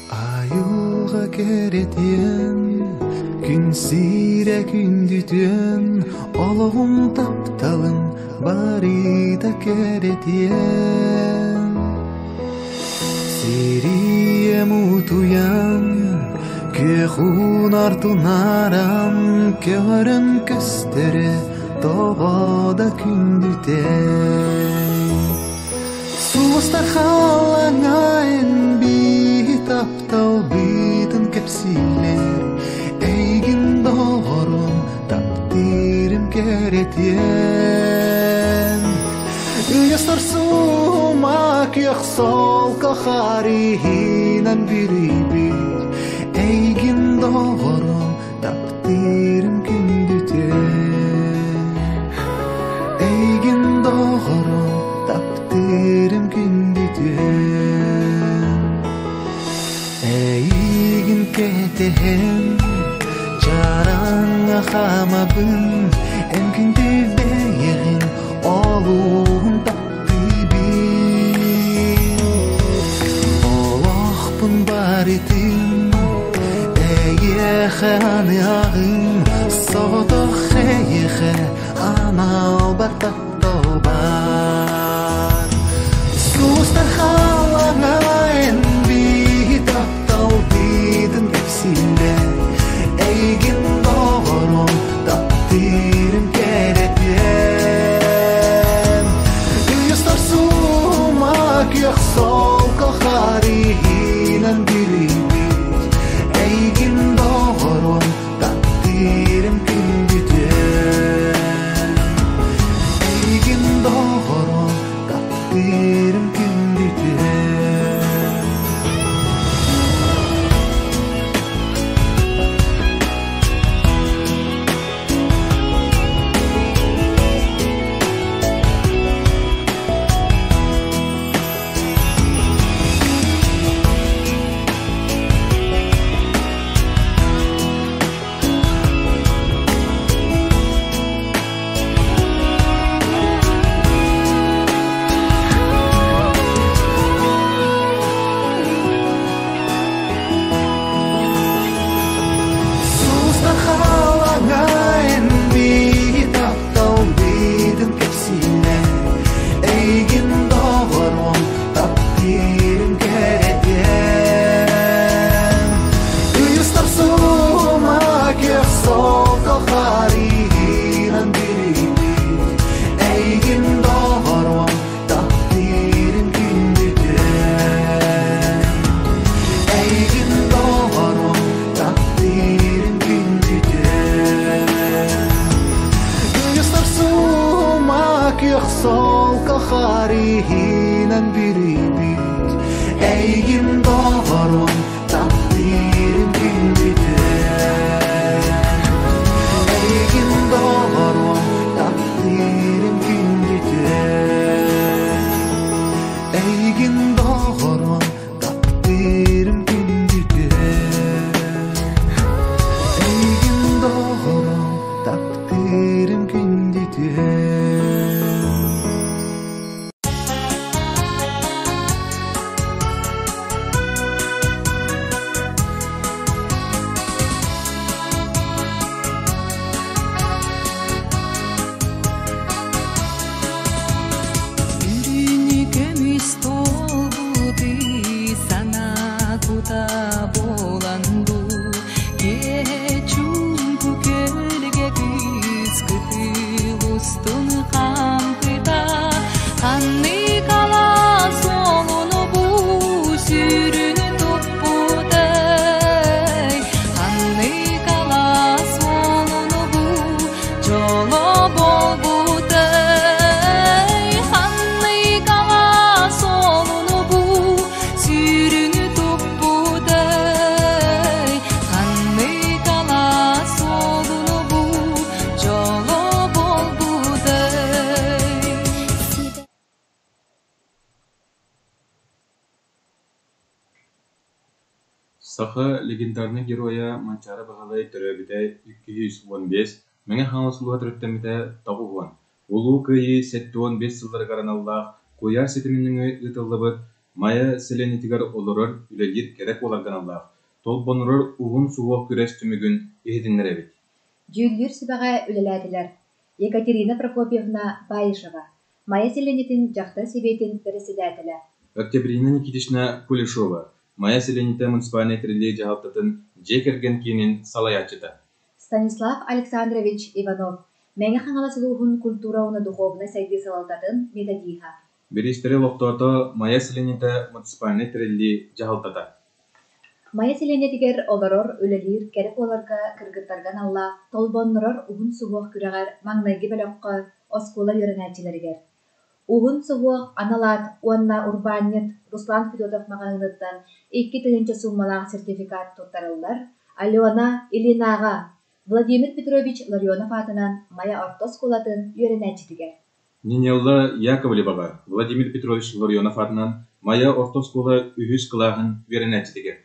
Айылҕа кэрэтиэн, күн сирэ күндүтүөн, олоҕум тапталын барыта кэрэтиэн. Сириэм утуйан, Күөх уунар тунааран көҕөрөн көстөрө тоҕо да күндүтэй. Сулустар халаҥайын биһи тапталбытын кэпсииллэр, эйигин доҕорум таптыырым кэрэтиэн. Үйэстэр сума күөх солко харыһынан бүрүйбүт, эйигин доҕорум таптыырым күндүтүн. Эйигин доҕорум таптыырым күндүтүн. Эйигин кэтэһэн чараҥҥа хаамабын, эн күндү бэйэҕин олуһун таптыыбын. Олохпун барытын эйиэхэ аныаҕым, соҕотох эйиэхэ аналбар таптал бар. Сулустар халаҥайын биһи тапталбытын кэпсииллэр, эйигин доҕорум таптыырым кэрэтиэн. Үйэстэр сума күөх солко харыһынан бүрүйбүт, эйигин доҕорум таптыырым күндүтүөн. Эйигин доҕорум таптыырым күндүтүөн. Сустар халаҥайын биһи тапталбытын кэпсииллэр, эйигин доҕорум таптыырым кэрэтиэн. Ыйыстар сума күөх солко харыһынан бүрүйбүт, эйигин доҕорум таптыырым күндүтүөн. Эйигин доҕорум таптыырым күндүтүөн. Ыйыстар сума күөх солко харыһынан бүрүйбүт, эйигин доҕорум таптыырым күндүтүөн. Эйигин доҕорум таптыырым күндүтүөн. Эйигин доҕорум таптыырым күндүтүөн. Эйигин доҕорум таптыырым күндүтүөн. Үрүҥ көмүс туолбуту санаа кута буолан дуу, киэһэ чуумпу көлгэ кыыс кытыл устун хаампыта, ханнык алаас уолуну бу сүрүн туппутай, ханнык алаас уолуну бу дьоло буолбутай, ханнык алаас уолуну бу сүрүн туппутай, ханнык алаас уолуну бу дьоло буолбутай. Саха легендарнай геройа Манчаары Баһылай төрөөбүтэ 215, Мэҥэ Хаҥалас улууһа төрүттэммитэ 90, Улуу Кыайыы 75 сылларыгар аналлаах куйаар ситимин нөҥүө ыытыллыбыт Майа сэлиэнньэтигэр олорор, үлэлиир кэрэ куоларга аналлаах Толбонурар уһун суһуох күрэс түмүгүн иһитиннэрэбит. Дьүүллүүр сүбэҕэ үлэлээтилэр Екатерина Прокопьевна Баишева, Майа сэлиэнньэтин дьахтар сэбиэтин бэрэссэдээтэлэ. Октябрина Никитична Кулешова, Майа сэлиэнньэтэ муниципальнай тэриллии дьаһалтатын дьиэ кэргэн киинин салайааччыта. Станислав Александрович Иванов, Мэҥэ Хаҥалас улууһун культура уонна духуобунай сайдыы салалтатын методиһа. Бириистэри олохтоото Майа сэлиэнньэтэ муниципальнай тэриллии дьаһалтата. Майа сэлиэнньэтигэр олорор, үлэлиир кэрэ куоларга кыргыттарга аналлаах «Толбоннорор уһун суһуох» күрэҕэр маҥнайгы бөлөххө оскуола үөрэнээччилэригэр Уһун суһуох анал аат уонна урбаанньыт Руслан Федотов маҕаһыыныттан 2000 сууммалаах сертификат туттарыллар Алена Ильинаҕа, Владимир Петрович Ларионов аатынан Майа орто оскуолатын үөрэнээччитигэр. Нинелла Яковлеваҕа Владимир Петрович Ларионов аатынан Майа орто оскуола үһүс кылааһын үөрэнээччитигэр.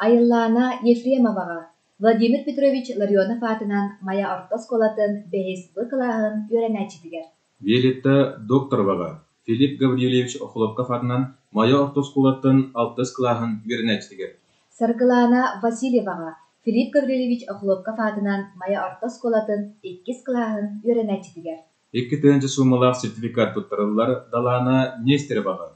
Айыллаана Ефремоваҕа Владимир Петрович Ларионов аатынан Майа орто оскуолатын бэһис Б кылааһын үөрэнээччитигэр. Виолетта Доктороваҕа Филипп Гаврильевич Охлопков аатынан Майа орто оскуолаттан алтыс кылааһын үөрэнээччитигэр. Саргылаана Васильеваҕа Филипп Гаврильевич Охлопков аатынан Майа орто оскуолатын иккис кылааһын үөрэнээччитигэр. 2000 суумалаах сертификат туттарыллар Далаана Нестероваҕа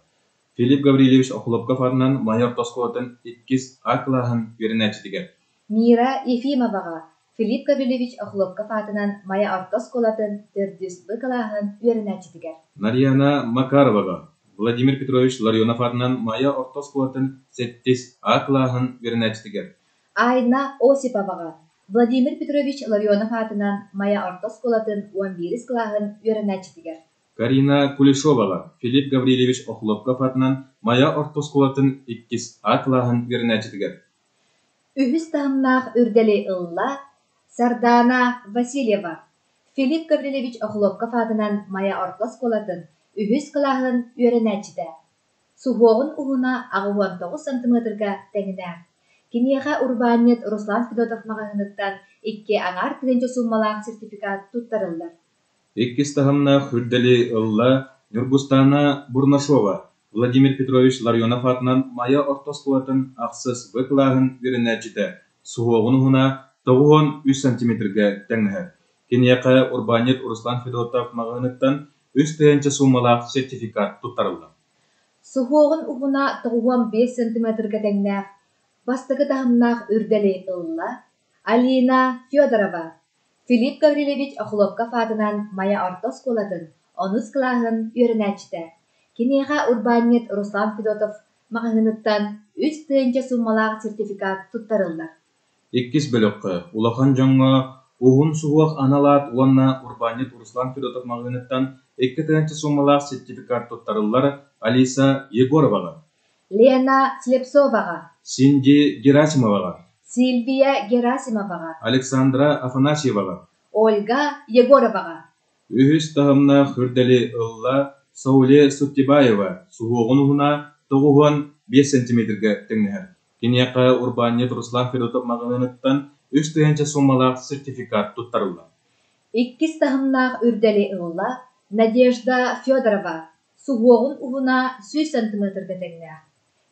Филипп Гаврильевич Охлопков аатынан Майа орто оскуолатын иккис А кылааһын үөрэнээччитигэр. Мира Ефимоваҕа Филипп Гаврильевич Охлопков аатынан Майа орто оскуолатын төрдүс Б кылааһын үөрэнээччитигэр. Нарьяна Макароваҕа Владимир Петрович Ларионов аатынан Майа орто оскуолатын сэттис А кылааһын үөрэнээччитигэр. Айна Осиповаҕа Владимир Петрович Ларионов аатынан Майа орто оскуолатын уон биирис кылааһын үөрэнээччитигэр. Карина Кулешоваҕа Филипп Гаврильевич Охлопков аатынан Майа орто оскуолатын иккис А кылааһын үөрэнээччитигэр. Үһүс таһымнаах үрдэли ылла Сардаана Васильева, Филипп Гаврильевич Охлопков аатынан Майа орто оскуолатын үһүс кылааһын үөрэнээччитэ. Суһуоҕун уһуна 89 сантыметрга тэҥнээх. Киниэхэ урбаанньыт Руслан Федотов маҕаһыыныттан икки аҥаар тыһыынча сууммалаах сертификат туттарыллар. Иккис таһымнаах үрдэли ылла Ньургустаана Бурнашова, Владимир Петрович Ларионов аатынан Майа орто оскуолатын ахсыс В кылааһын үөрэнээччитэ, суһуоҕун уһуна 93 сантиметрга тэҥнэһэр. Киниэхэ урбаанньыт Руслан Федотов маҕаһыыныттан 3000 суумалаах сертификат туттарыллар. Суһуоҕун уһуна 95 сантиметрга тэҥнээх, бастакы таһымнаах үрдэли ылла Алина Федорова, Филипп Гаврильевич Охлопков аатынан Майа орто оскуолатын онус кылааһын үөрэнээччитэ. Киниэхэ урбаанньыт Руслан Федотов маҕаһыыныттан 3000 сууммалаах сертификат туттарыллар. Иккис бөлөххө улахан дьоҥҥо уһун суһуох анал аат уонна урбаанньыт Руслан Федотов маҕаһыыныттан 2000 сууммалаах сертификат туттарыллар Алиса Егороваҕа. Лена Слепцоваҕа. Синди Герасимоваҕа. Сильвия Герасимоваҕа. Александра Афанасьеваҕа. Ольга Егороваҕа. Үһүс таһымнаах үрдэли ылла Сауле Суттибаева суһуоҕун уһуна 95 сантиметрга тэҥнэһэр. Киниэхэ урбаанньыт Руслан Федотов маҕаһыыныттан 3000 суумалаах сертификат туттарыллар. Иккис таһымнаах үрдэли ылла Надежда Федорова суһуоҕун уһуна 100 сантиметрга тэҥнээх.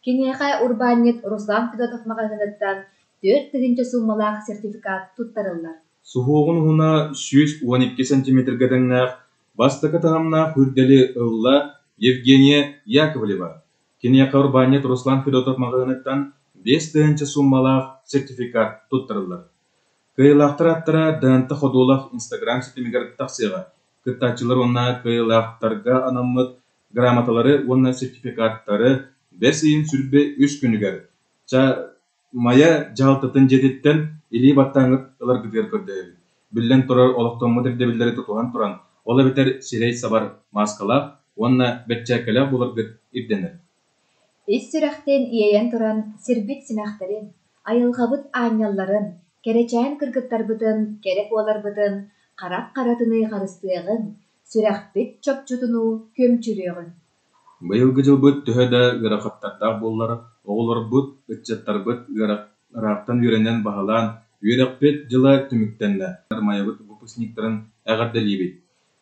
Киниэхэ урбаанньыт Руслан Федотов маҕаһыыныттан 4000 сууммалаах сертификат туттарыллар. Суһуоҕун уһуна 112 сантиметрга тэҥнээх бастакы таһымнаах үрдэли ылла Евгения Яковлева. Киниэхэ урбаанньыт Руслан Федотов маҕаһыыныттан 5000 сууммалаах сертификат туттарыллар. Кыайыылаахтар ааттара Дыанта Ходулов Инстаграм ситимигэр тахсыаҕа. Кыттааччылар уонна кыайыылаахтарга анаммыт грамоталары уонна сертификаттары бэс ыйын 23 күнүгэр Майа дьаһалтатын дьиэтиттэн илии баттааҥҥыт ыларгытыгар көрдөһөбүт. Биллэн турар, олохтоммут ирдэбиллэри тутуһан туран, ол эбэтэр сирэй сабар мааскалаах уонна бэрчээккэлээх буоларгыт ирдэнэр. Ис сүрэхтэн иэйэн туран сирбит симэхтэрин, айылҕабыт аанньалларын, кэрэчээн кыргыттарбытын, кэрэ куоларбытын харах харатыныы харыстыаҕыҥ, сүрэхпит чопчутунуу күөмчүлүөҕүҥ. Быйылгы дьылбыт төһө да ыарахаттардаах буоллар, оҕолорбут, ыччаттарбыт ыраахтан үөрэнэн баһылаан, үөрэхпит дьыла түмүктэннэ. Майабыт выпускниктарын эҕэрдэлиибит!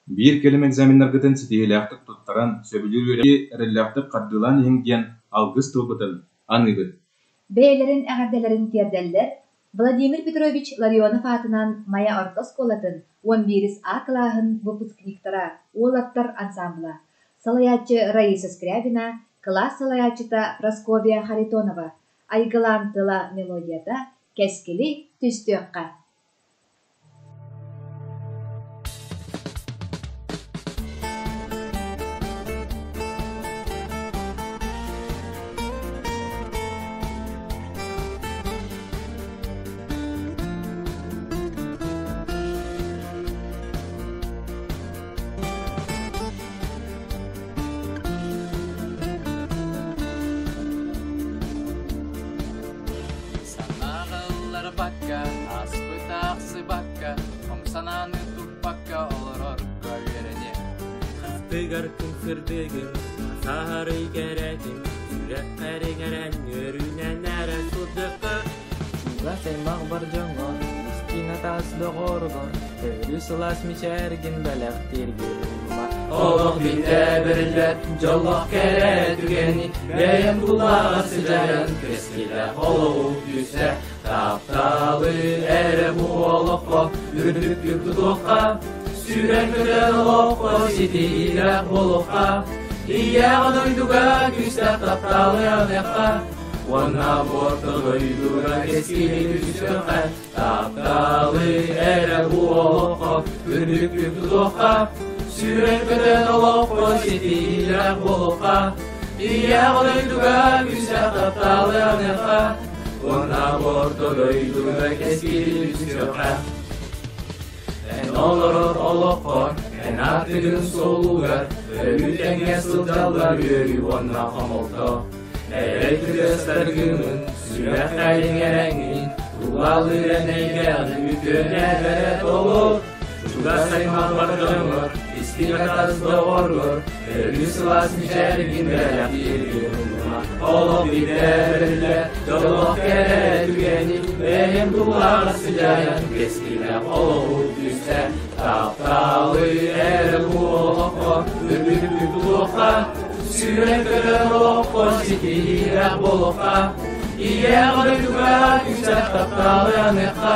Биир кэлим экзаменнаргытын ситиһиилээхтик туттаран, сөбүлүүр үөрэҕи эрэллээхтик хардыылаан иһиҥ диэн алгыс тылбытын аныыбыт. Бэйэлэрин эҕэрдэлэрин тиэрдэллэр Владимир Петрович Ларионов аатынан Майа орто оскуолатын уон биирис А кылааһын выпускниктара, уолаттар ансаамбыла, салайааччы Раиса Скрябина, кылаас салайааччыта Прасковья Харитонова, Айгылаан тыла мелодията Кэскили түстүөххэ. Санааҕа ылларбакка, ааспыт аахсыбакка, хом санааны туппакка олорорго үөрэниэ. Хастыгар күн сырдыгын, саһарый кэрэтин, сүрэххэр иҥэрэн үөрүүнэн эрэ сылдьыахха. Чугас аймах бар дьоҥҥор, истиҥ атаас доҕоругар, өрүү сылаас мичээргин бэлэхтииргин умнума. Олох биирдэ бэриллэр дьоллоох кэрэ түгэни бэйэм тулаҕа сыдьайан кэскилээх олоҕу түстэ. Тапталы эрэ бу олоххо үрдүктүк тутуохха, сүүрэн көтөн олоххо ситиилээх буолуохха, ийэҕэ дойдуга күүстээх тапталы аныахха, уонна буорта дойдуга кэскили түсүөххэ, тапталы эрэ бу олоххо үрдүктүк тутуохха, сүүрэн көтөн олоххо ситиилээх буолуохха, ийэҕэ дойдуга күүстээх тапталы аныахха, уонна буорта дойдуга кэскили түсүөххэ. Эн олорор олоххор, эн аатыгын суолугар, өрүү тэҥҥэ сылдьаллар үөрүү уонна хомолто. Эрэй тыастаргынын, сүрэх эриҥэрэҥин, тулалыыр эн эйгэҕин үтүөнэ эрэ толур. Чугас аймах бар дьоҥҥор, истиҥ атас доҕоргор, өрүү сылаас мичээргин бэлэхтииргин умнума. Олох биирдэ бэриллэр, дьоллоох кэрэ түгэни, бэйэм тулаҕа сыдьайан, кэскилээх олоҕу түстэ. Тапталы эрэ бу олоххо, үрдүктүк тутуохха, сүүрэн көтөн олоххо ситиһиилээх буолуохха, ийэҕэ дойдуга күүстээх тапталы аныахха,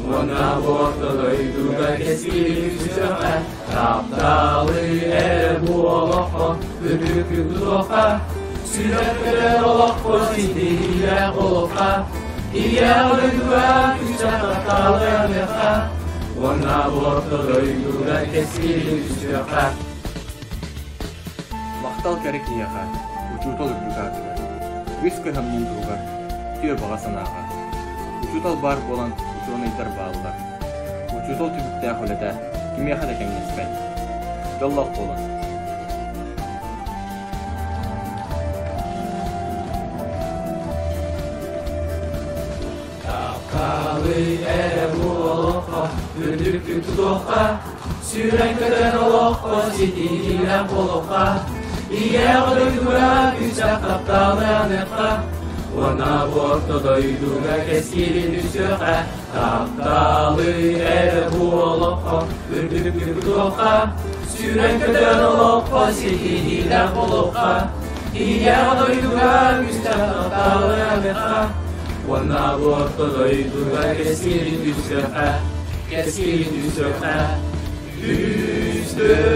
уонна бу орто дойдуга кэскили түсүөххэ, тапталы эрэ бу олоххо, үрдүктүк тутуохха, сүүрэн көтөн олоххо ситиһиилээх буолуохха, ийэҕэ дойдуга күүстээх тапталы аныахха, уонна бу орто дойдуга кэскили түсүөххэ. Махтал кэрэ киһиэхэ, учуутал үрдүк аатыгар, үс кыһамньын туһугар, үтүө баҕа санааҕа. Учуутал баар буолан учуонайдар бааллар. Учуутал түбүктээх үлэтэ кимиэхэ да кэмнэспэт. Дьоллоох буолун. Тапталы эрэ бу олоххо үрдүктүк тутуохха, сүүрэн көтөн олоххо ситиһиилээх буолуохха, ийэҕэ дойдуга күүстээх тапталы аныахха, уонна бу орто дойдуга кэскили түсүөххэ, тапталы эрэ бу олоххо үрдүктүк тутуохха, сүүрэн көтөн олоххо ситиһиилээх буолуохха, ийэҕэ дойдуга күүстээх тапталы аныахха, уонна бу орто дойдуга кэскили түсүөххэ, кэскили түсүөххэ, түстүөххэ.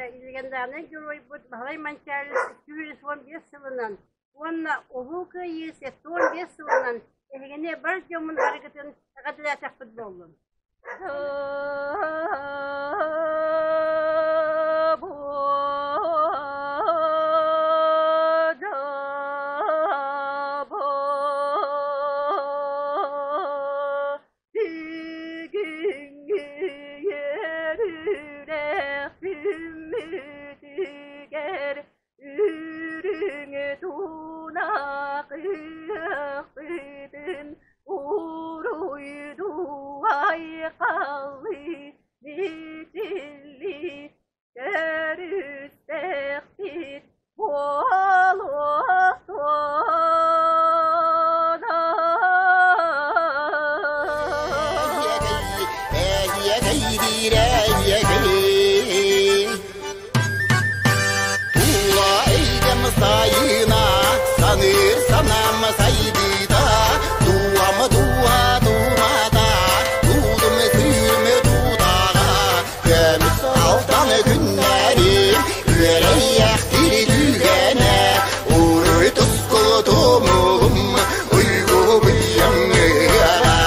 легендарнай геройбут Баһылай Манчаары 115 сылынан уонна Улуу Кыайыы 75 сылынан эһигини бар дьоммун барыгытын эҕэрдэлээтэхпит буоллун. Үрүҥ тунах ыһыахпытын уруйдуу айхаллыы мичиллии көрүстэхпит буолуохтун. Тула эйгэм сайына, саныыр санаам сайдыыта, дууһам дууһа дуумата, дуудум сүүрүм дуутаҕа, көмүс алтан күннэрим, үөрэйэх тиритүүгэнэ, уруй туску тумулум, уйгу быйаҥ ыара.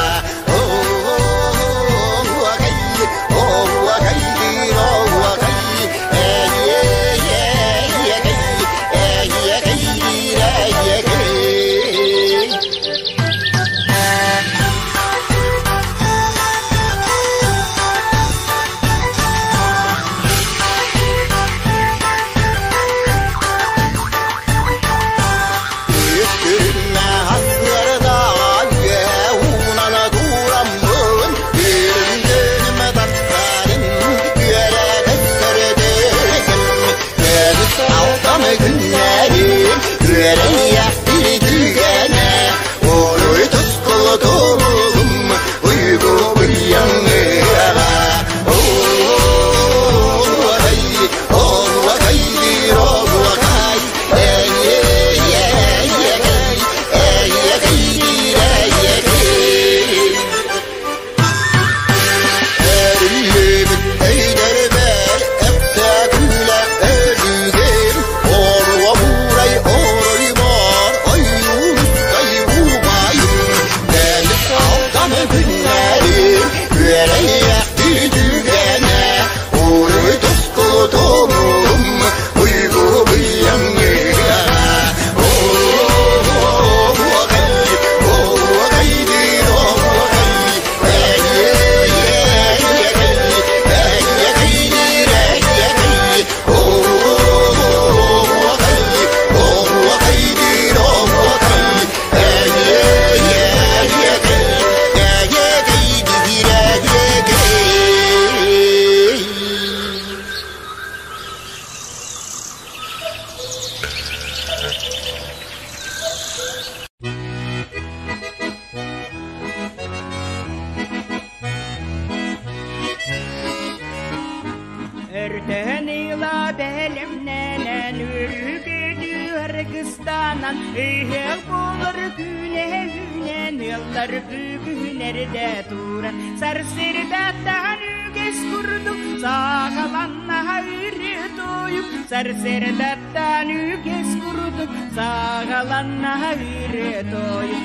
Өртөн ыла бэлэмнэнэн үргүтүү аргыстанан ыһыах буолар күнэ үүнэн ыаллар бүгүн эрдэ туран сарсырдаттан үгэс курдук саҕаланнаһа ырыа тойук сарсырдаттан үгэс курдук саҕаланнаһа ырыа тойук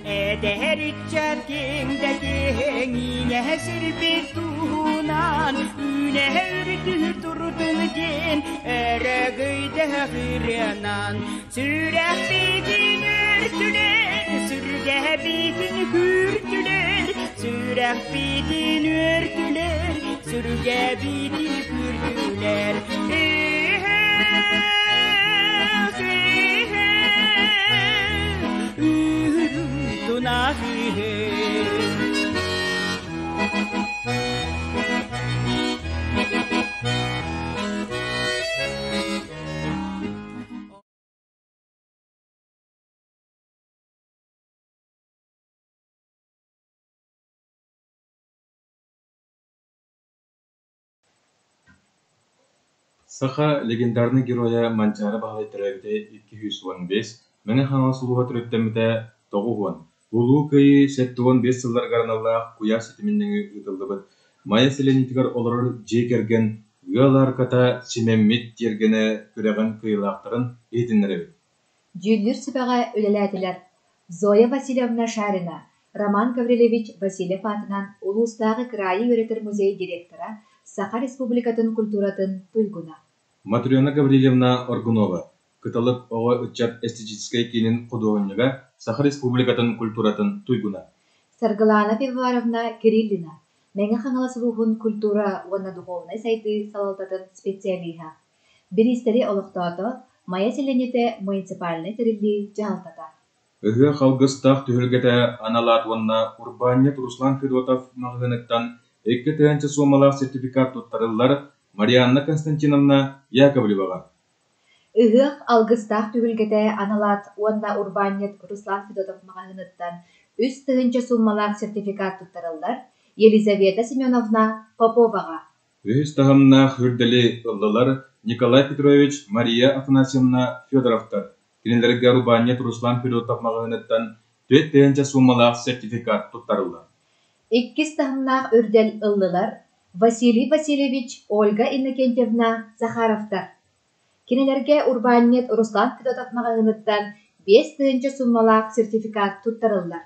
Эдэр ыччат киэҥ да киэҥ иинэһэ сирбит туһунан үүнэһэ үрдүһүр турдун диэн өрөгөйдөөх ырыанан сүрэхпитин өртүлэр сүргэбитин күүртүлэр сүрэхпитин өртүлэр сүргэбитин күүртүлэр Саха легендарнай геройа Манчаары Баһылай төрөөбүтэ 215, Мэҥэ Хаҥалас улууһа төрүттэммитэ 90, Улуу Кыайыы 75 сылларыгар аналлаах куйаар ситимин нөҥүө ыытыллыбыт Майа сэлиэнньэтигэр олорор дьиэ кэргэн ыал аарката симэммит тиэргэнэ күрэҕин кыайыылаахтарын иһитиннэрэбит. Дьүүллүүр сүбэҕэ үлэлээтилэр Зоя Васильевна Шарина, Роман Гаврильевич Васильев аатынан улуустааҕы кыраайы үөрэтэр музей директора, Саха Республикатын культуратын туйгуна. Матрена Гаврильевна Аргунова, Кыталык оҕо ыччат эстетическэй киинин худуоһунньуга, Саха Республикатын культуратын туйгуна. Саргылаана Пивоваровна Кириллина, Мэҥэ Хаҥалас улууһун культура уонна духовнай сайдыы салалтатын специалиһа. Бириистэри олохтоото Майа сэлиэнньэтэ муниципальнай тэриллии дьаһалтата. Ыһыах алгыстаах түһүлгэтэ анал аат уонна урбаанньыт Руслан Федотов маҕаһыыныттан 2 тыһыынча суумалаах сертификат туттарыллар Марианна Константиновна Яковлеваҕа. Ыһыах алгыстаах түһүлгэтэ анал аат уонна урбаанньыт Руслан Федотов маҕаһыыныттан 3 тыһыынча суумалаах сертификат туттарыллар Елизавета Семеновна Поповаҕа. Үһүс таһымнаах үрдэли ыллылар Николай Петрович, Мария Афанасьевна Федоровтар. Кинилэргэ урбаанньыт Руслан Федотов маҕаһыыныттан 4 тыһыынча суумалаах сертификат туттарыллар. Иккис таһымнаах үрдэл ыллылар Василий Васильевич, Ольга Иннокентьевна Захаровтар. Кинилэргэ урбаанньыт Руслан Федотов маҕаһыыныттан 5 тыһыынча суумалаах сертификат туттарыллар.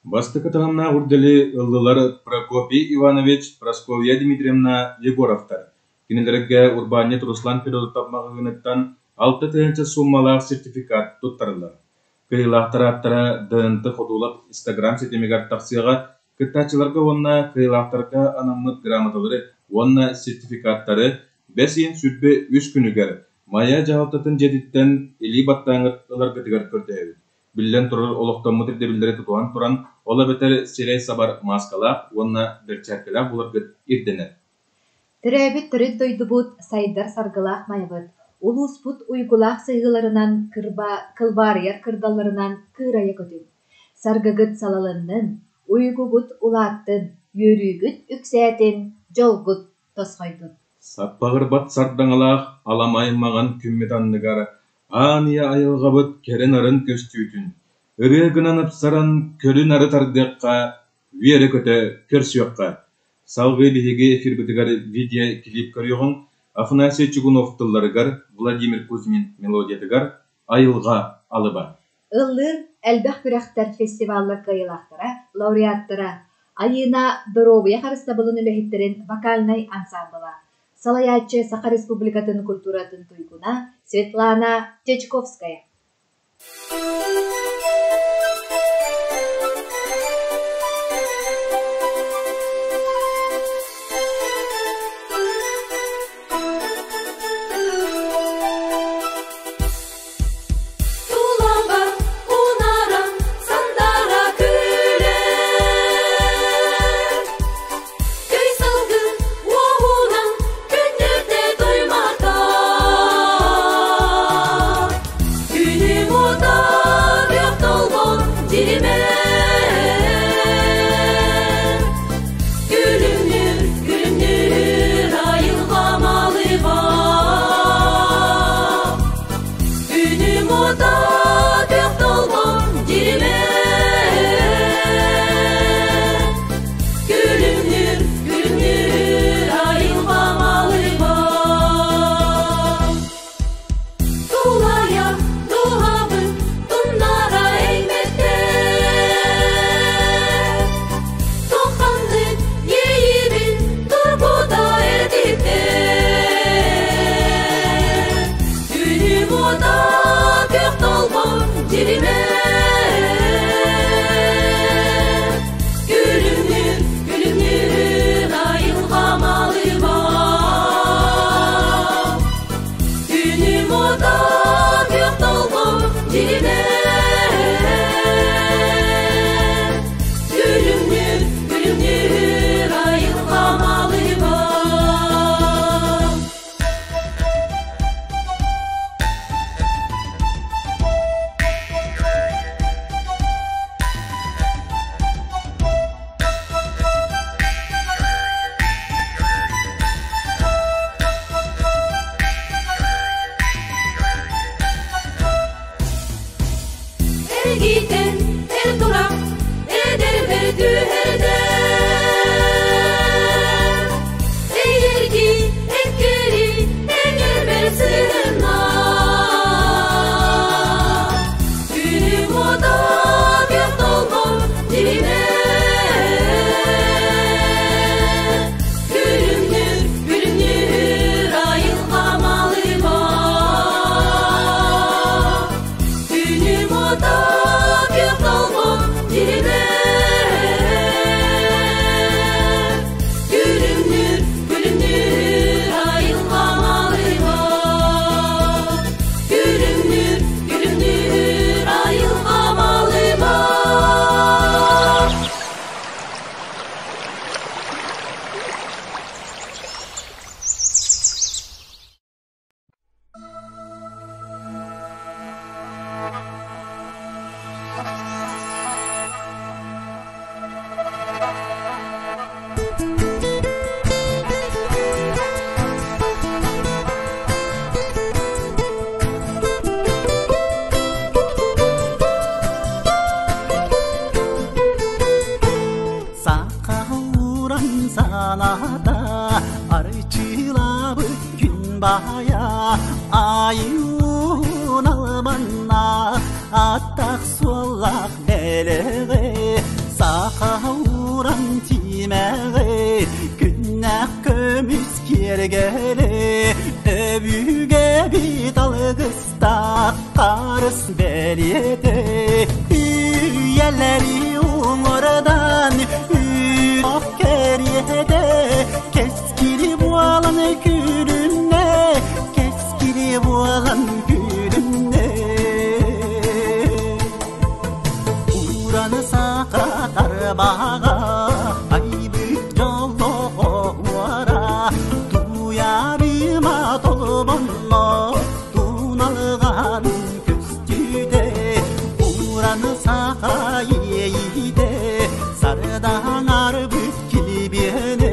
Бастакы таһымнаах үрдэли ыллылар Прокопий Иванович, Прасковья Дмитриевна Егоровтар. Кинилэргэ урбаанньыт Руслан Федотов маҕаһыыныттан 6 тыһыынча суумалаах сертификат туттарыллар. Кыайыылаахтар ааттара ДНТ Ходулов Инстаграм ситимигэр тахсыаҕа, кыттааччыларга уонна кыайыылаахтарга анаммыт грамоталары уонна сертификаттары бэс ыйын 23 күнүгэр Майа дьаһалтатын дьиэтиттэн илии баттааҥҥыт ыларгытыгар көрдөһөбүт. Биллэн турар, олохтоммут ирдэбиллэри тутуһан туран, ол эбэтэр сирэй сабар мааскалаах уонна бэрчээккэлээх буоларгыт ирдэнэр. Төрөөбүт төрүт дойдубут сайдар саргылаах Майабыт, улууспут уйгулаах сыһыыларынан кылбаарыйар кырдалларынан кыырайа көтүн, саргыгыт салалыннын, уйгугут улааттын, үөрүүгүт үксээтин, дьолгут тосхойдун. Саппаҕырбат сардаҥалаах аламай маҥан күммүт анныгар аан ийэ айылҕабыт кэрэ-нарын көстүүтүн, ырыа гынан ыпсаран көрү-нары тардыахха, үөрэ-көтө көрсүөххэ. Салгыы биһиги эфирбытыгар видео-клип көрүөҕүҥ Афанасий Чугунов тылларыгар, Владимир Кузьмин мелодиятыгар «Айылҕа алыба». Ыллыыр элбэх күрэхтэр, фестиваллар кыайыылаахтара, лауреаттара, Айыына доруобуйа харыстабылын үлэһиттэрин вокальнай ансаамбыла, салайааччы Саха Республикатын культуратын туйгуна Светлана Дьячковская. Тулабар унаран сандара күлэр, Көй салгын уоһунан күннэрдэ туйматар. Күнүм уота күөх толбон дьиримэр, Күлүмнүүр, күлүмнүүр айылҕа малыба. Күнүм уота күөх толбон дьиримэр, Күлүмнүүр, күлүмнүүр айылҕа малыба. Тулайа дууһабын тумнара эймэттэр, Туохханнык иэйиибин тургута этиттэр. Күнүм уота күөх толбон дьиримэр, Күлүмнүүр, күлүмнүүр айылҕа малыба. Күнүм уота күөх толбон дьиримэр, Күлүмнүүр, күлүмнүүр айылҕа малыба. Эргитэн эр турах эдэрбэр түһэрдэ Эйэрги эккэри эҥэрбэр сыһынна Күнүм уота күөх толбон дьиримэ Күлүмнүүр, күлүмнүүр айылҕа малыба Күнүм уота күөх толбон дьиримэ Күлүмнүүр, күлүмнүүр айылҕа малыба Күлүмнүүр, күлүмнүүр айылҕа малыба Сахауран саната арчылабыт күн бая айуун албанна аттах суоллах бэлэҕи сахауран тимэҕи күннэх көмүс киэргэли өбүгэ бит алгыстаах харыс бэлиэтэ үйэлэри уҥуордан үрэх кэриэтэ кэскили буолан күлүннэ кэскили буолан күлүннэ уран саха тарбаҕа айбыт дьоллоҕуора туйарыма толбонно туналҕан көстүүтэ уран саха иэйиитэ сардаҥарбыт килбиэнэ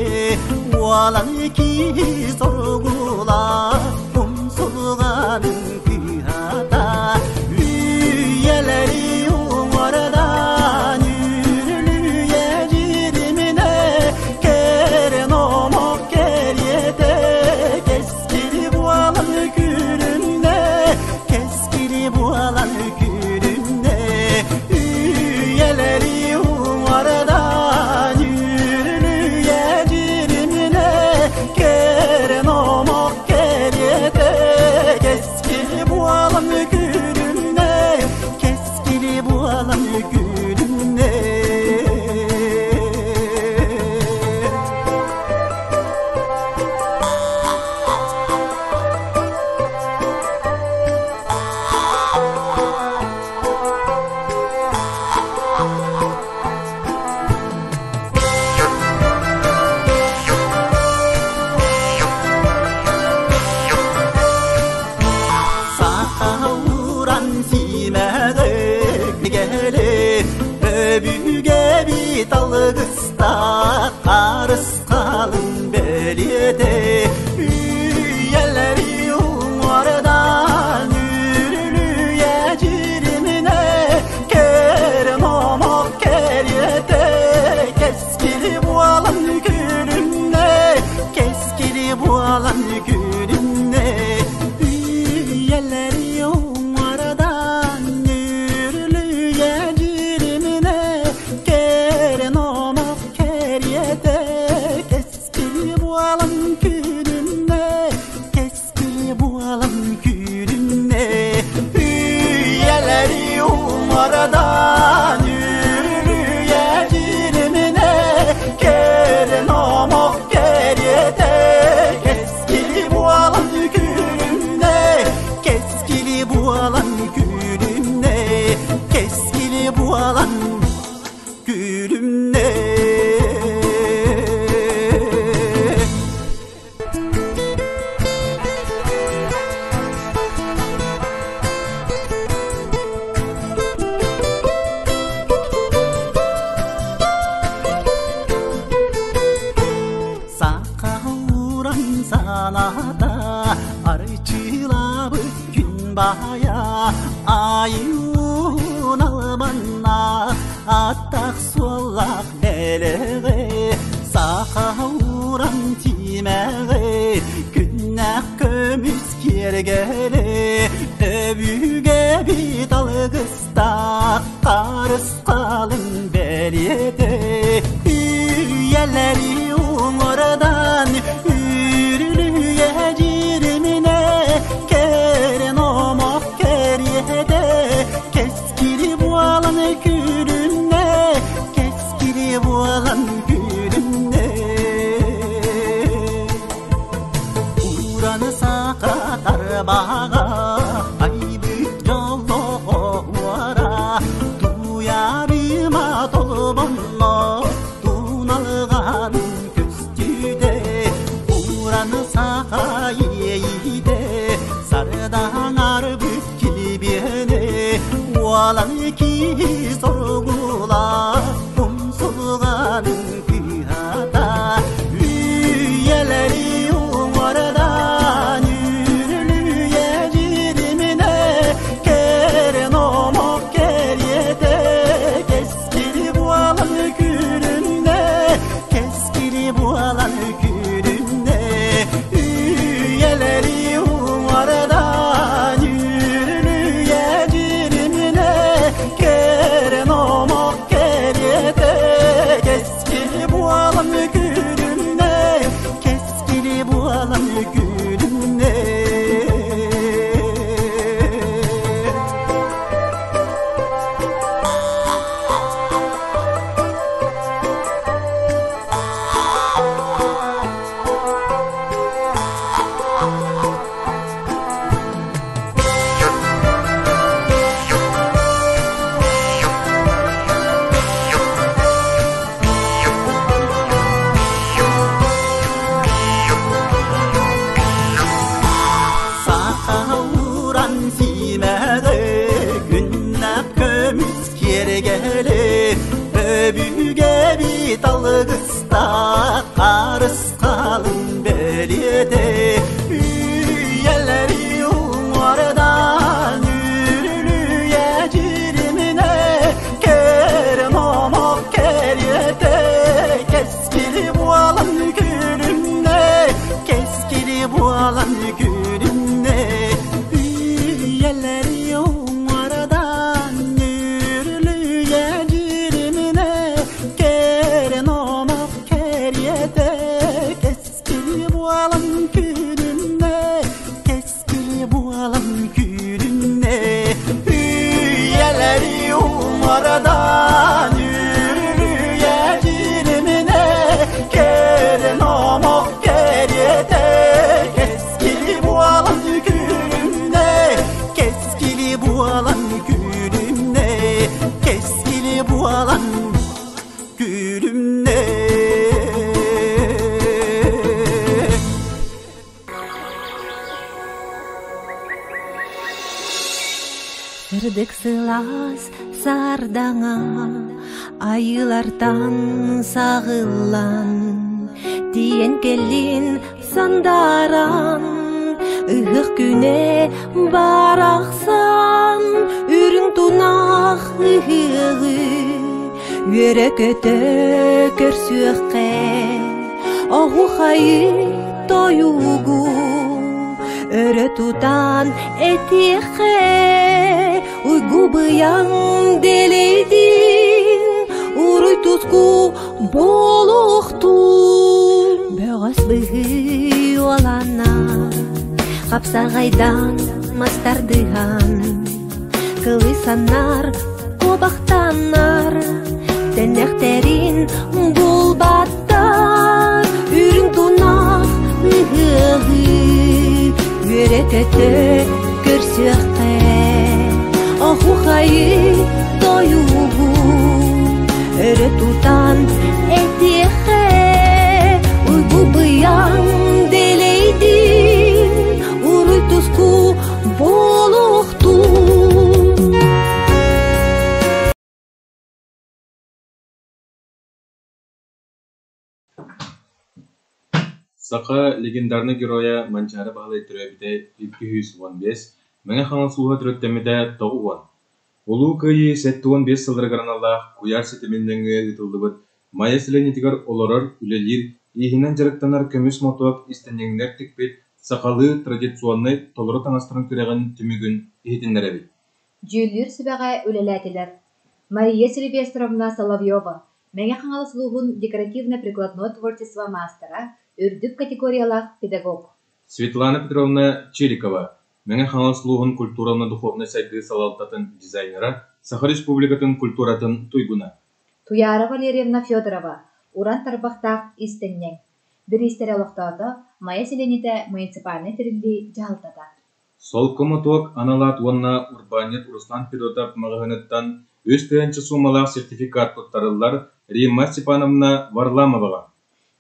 уолан киһи соргула умсулҕанын кыһата үйэлэри уҥуордан үрүлүйэ дьириминэ кэрэн омок кэриэтэ кэскили буолан күлүннэ кэскили буолан күлүннэ үйэлэри уҥуордан үрүлүйэ дьириминэ кэрэн омок кэриэтэ кэскили буолан күлүннэ кэскили буолан күлүннэ Сахауран симэҕи кэлэ өбүгэ бит алгыстаах харысхалын бэлиэтэ үйэлэри уҥуордан үрүлүйэ дьириминэ кэрэн омок кэриэтэ кэскили буолан күлүннэ кэскили буолан күлүннэ үйэлэри уҥуордан үрүлүйэ дьириминэ кэрэн омок кэриэтэ кэскили буолан күлүннэ кэскили буолан күлүннэ үйэлэри уҥуордан үрүлүйэ дьириминэ кэрэн омок кэриэтэ кэскили буолан күлүннэ кэскили буолан күлүннэ кэскили буолан күлүннэ Сахауран саната арчылабыт күн бая айуун Аттах суоллах бэлэҕи Саха уран тимэҕи Күннэх көмүс киэргэли Өбүгэбит алгыстаах Харысхалын бэлиэтэ Үйэлэри уҥуордан Үрүлүйэ дьириминэ Кэрэн омок кэриэтэ Кэскили буолан күлүннэ Кэскили буолан күлүннэ Уран саха тарбаҕа Айбыт дьоллоҕуора Туйаарыма толбонно Туналҕан көстүүтэ Уран саха иэйиитэ Сардаҥарбыт килбиэнэ Уолан киһи соргула Умсулҕанын кыһата Үйэлэри уҥуордан Үрүлүйэ дьириминэ Кэрэн омок кэриэтэ Кэскили буолан күлүннэ Кэскили буолан күлүннэ Үйэлэри уҥуордан Үрүлүйэ дьириминэ Кэрэн омок кэриэтэ Кэскили буолан күлүннэ Кэскили буолан күлүннэ Саха уран симэҕи күннэх көмүс киэргэли Өбүгэбит алгыстаах харысхалын бэлиэтэ Үйэлэри уҥуордан үрүлүйэ дьириминэ Кэрэн омок кэриэтэ Кэскили буолан күлүннэ Кэскили буолан күлүннэ Үйэлэри уҥуордан үрүлүйэ дьириминэ Кэрэн омок кэриэтэ Кэскили буолан күлүннэ Кэскили буолан күлүннэ Үйэлэри уҥуордан үрүлүйэ дьириминэ Кэрэн омок кэриэтэ Кэскили буолан күлүннэ Кэскили буолан күлүннэ Кэскили буолан күлүннэ Сырдык сылаас сардаҥа айыылартан саҕыллан тиийэн кэллин сандааран ыһыах күнэ барахсан үрүҥ тунах ыһыаҕы үөрэ-көтө көрсүөххэ оһуохайы тойугу өрө тутан этиэххэ уйгу быйаҥ дэлэйдин уруй туску буолуохтун бөҕөс быһыы уолана хапсаҕайдан мастардыһан кылысаннар куобахтаннар тэннэхтэрин булбаттар үрүҥ тунах ыһыаҕы үөрэ-көтө көрсүөххэ оһуохайы тойугу өрө тутан этиэххэ уйгу быйаҥ дэлэйдин уруй туску буолуохтун Саха легендарнай геройа Манчаары Баһылай төрөөбүтэ 215, Мэҥэ Хаҥалас улууһа төрүттэммитэ 90. Улуу Кыайыы 75 сылларыгар аналлаах куйаар ситимин нөҥүө ыытыллыбыт Майа сэлиэнньэтигэр олорор, үлэлиир, ииһинэн дьарыктанар көмүс мотуок иистэнньэҥнэр тикпит сахалыы традиционнай толору таҥастарын күрэҕин түмүгүн иһитиннэрэбит. Дьүүллүүр сүбэҕэ үлэлээтилэр Мария Сильвестровна Соловьева, Мэҥэ Хаҥалас улууһун декоративно-прикладной творчество маастара, үрдүк категориялаах педагог. Светлана Петровна Чирикова, Мэҥэ Хаҥалас улууһун культурно-духовнай сайдыы салалтатын дизайнера, Саха Республикатын культуратын туйгуна. Туйаара Валерьевна Федорова, уран тарбахтаах иистэнньэҥ, бириистэрэ олохтоото Майа сэлиэнньэтэ муниципальнай тэриллии дьаһалтата. Солко мотуок анал аат уонна урбаанньыт Руслан Федотов маҕаһыыныттан 3000 суумалаах сертификат туттарыллар Римма Степановна Варламоваҕа.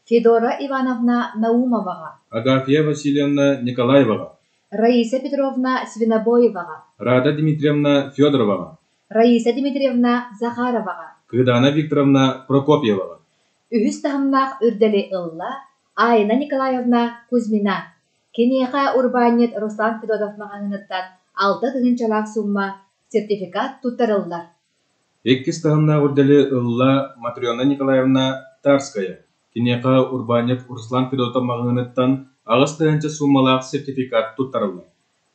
Федора Ивановна Наумоваҕа. Агафья Васильевна Николаеваҕа. Раиса Петровна Свинобоеваҕа. Рада Дмитриевна Федороваҕа. Раиса Дмитриевна Захароваҕа. Кыыдаана Викторовна Прокопьеваҕа. Үһүс таһымнаах үрдэли ылла Айна Николаевна Кузьмина. Киниэхэ урбаанньыт Руслан Федотов маҕаһыыныттан алта тыһыынчалаах суумма сертификат туттарыллар. Иккис таһымнаах үрдэли ылла Матрена Николаевна Тарская. Киниэхэ урбаанньыт Руслан Федотов маҕаһыыныттан 8000 суумалаах сертификат туттарыллар.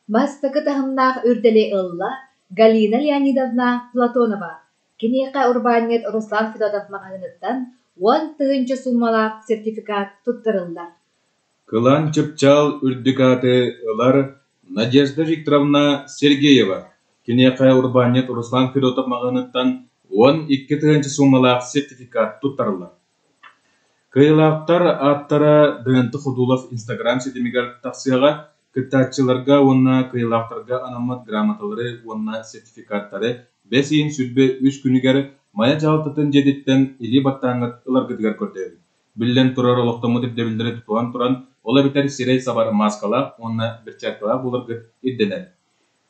Бастакы таһымнаах үрдэли ылла Галина Леонидовна Платонова. Киниэхэ урбаанньыт Руслан Федотов маҕаһыыныттан 10 000 суумалаах сертификат туттарыллар. Кылаан чыпчаал үрдүк ааты ылар Надежда Викторовна Сергеева. Киниэхэ урбаанньыт Руслан Федотов маҕаһыыныттан 12 000 суумалаах сертификат туттарыллар. Кыайыылаахтар ааттара Дыгынты Ходулов Инстаграм ситимигэр тахсыаҕа, кыттааччыларга уонна кыайыылаахтарга анаммыт грамоталары уонна сертификаттары бэс ыйын 23 күнүгэр Майа дьаһалтатын дьиэтиттэн илии баттааҥҥыт ыларгытыгар көрдөһөбүт. Биллэн турар, олохтоммут ирдэбиллэри тутуһан туран, ол эбэтэр сирэй сабар мааскалаах уонна перчаткалаах буоларгыт ирдэнэр.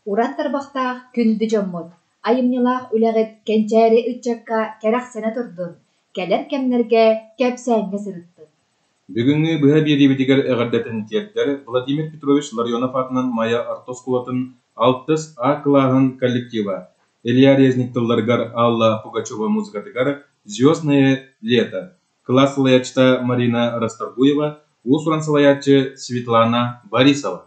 Уран тарбахтаах күндү дьоммут, айымньылаах үлэҕит кэнчээри ыччакка кэрэхсэнэ турдун, кэлэр кэмнэргэ кэпсээҥҥэ сырыттын. Бүгүҥҥү быһа биэриибитигэр эҕэрдэтин тиэрдэр Владимир Петрович Ларионов аатынан Майа орто оскуолатын алтыс А кылааһын коллектива Илья Резник тылларыгар Алла Пугачева музыкатыгар «Звездное лето», кылаас салайааччыта Марина Расторгуева, уус-уран салайааччы Светлана Борисова.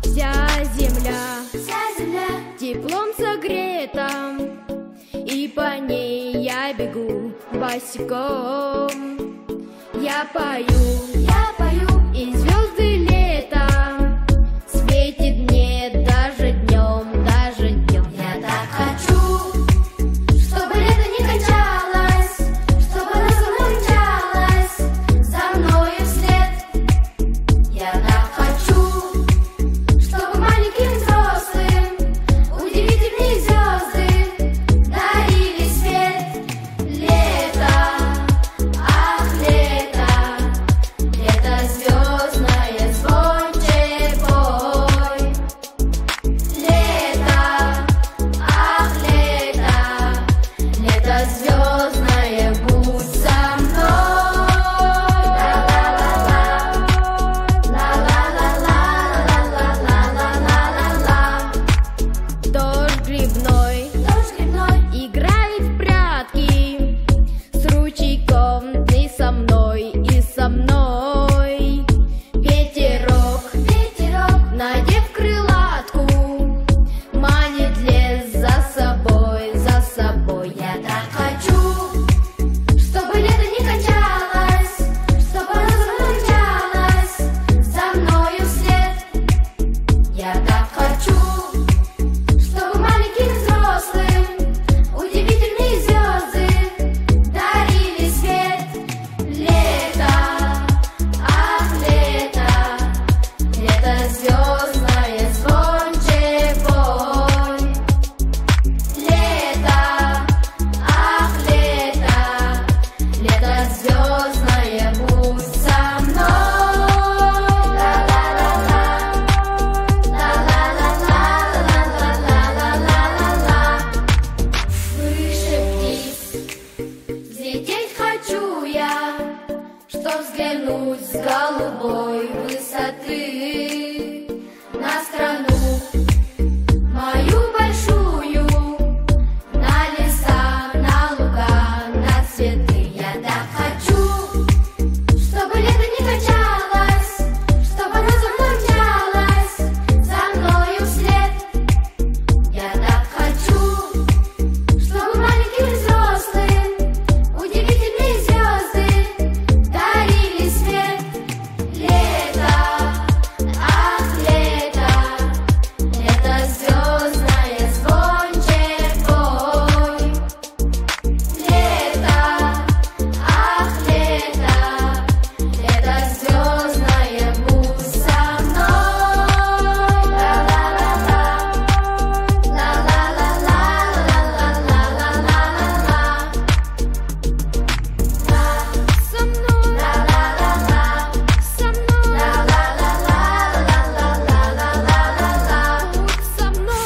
Вся земля, теплом согрета, и по ней я бегу босиком. Я пою, я пою, и звезды лета светит мне даже днем, даже днем. Я так хочу, чтобы лето не кончалось, чтобы оно со мной мчалось, за мною вслед. Я так хочу, чтобы маленьким взрослым удивительные звезды дарили свет. Лето, ах, лето, Чтоб взглянуть с голубой высоты на страну мою большую, на леса, на луга, на цветы. Я так хочу, чтобы лето не кончалось, чтобы оно за мной мчалось, за мною вслед. Я так хочу, чтобы маленьким и взрослым удивительные звезды дарили свет. Лето, ах, лето, лето звездное, звонче пой. Лето, ах, лето, лето звездное, будь со мной. Ла-ла-ла-ла, ла-ла-ла-ла-ла-ла-ла-ла-ла-ла. Со мной, ла-ла-ла-ла, со мной, ла-ла-ла-ла-ла-ла-ла-ла-ла, будь со мной.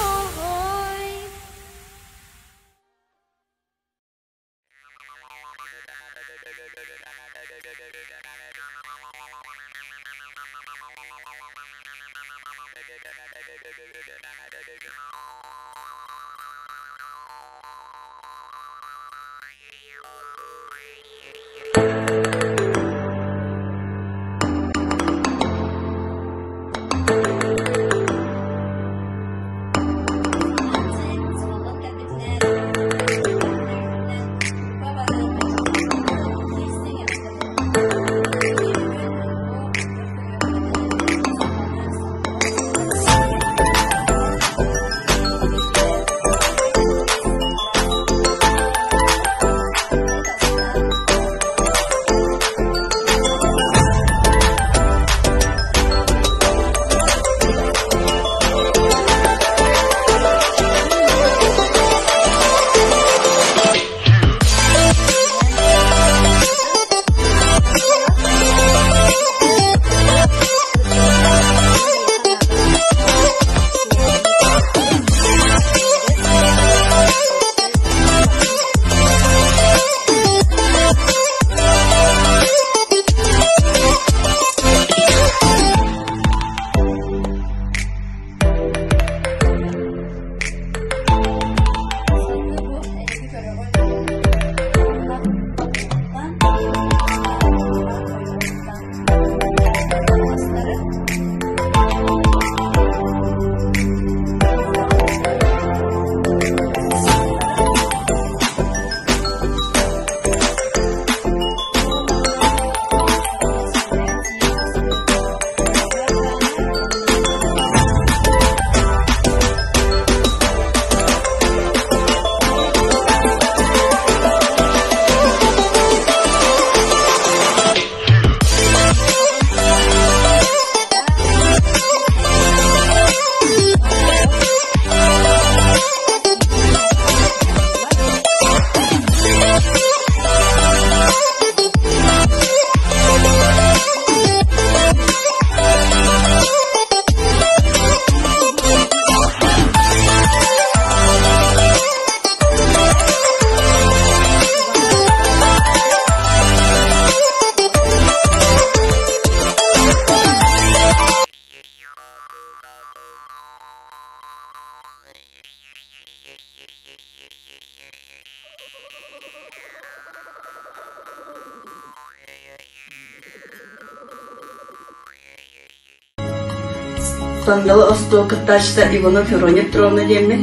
Сандалы остуол кыттааччыта Иванов Феврония Петровна диэммин,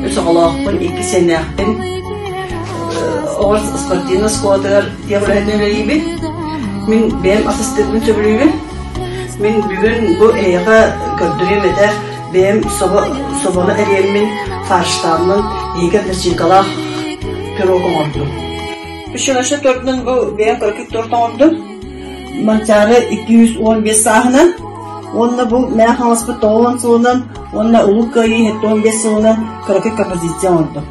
үс оҕолоохпун, икки сиэннээхпин. Оҕо спортивнай оскуолатыгар тиэх үлэһитин үлэлиибин. Мин бэйэм асыстыырбын сөбүлүүбүн. Мин бүгүн бу эйиэхэ көрдөрүөм этэ бэйэм собо собону эриэммин, фарштааммын, иһигэр начинкалаах пирог оҥордум. Үчүгэйше тордун бу бэйэм кыракый торт оҥордум. Манчаары 215 сааһынан уонна бу Мэҥэ Хаҥаласпыт 90 сылынан уонна Улуу Кыайыы 75 сылынан кыракый композиция оҥордум.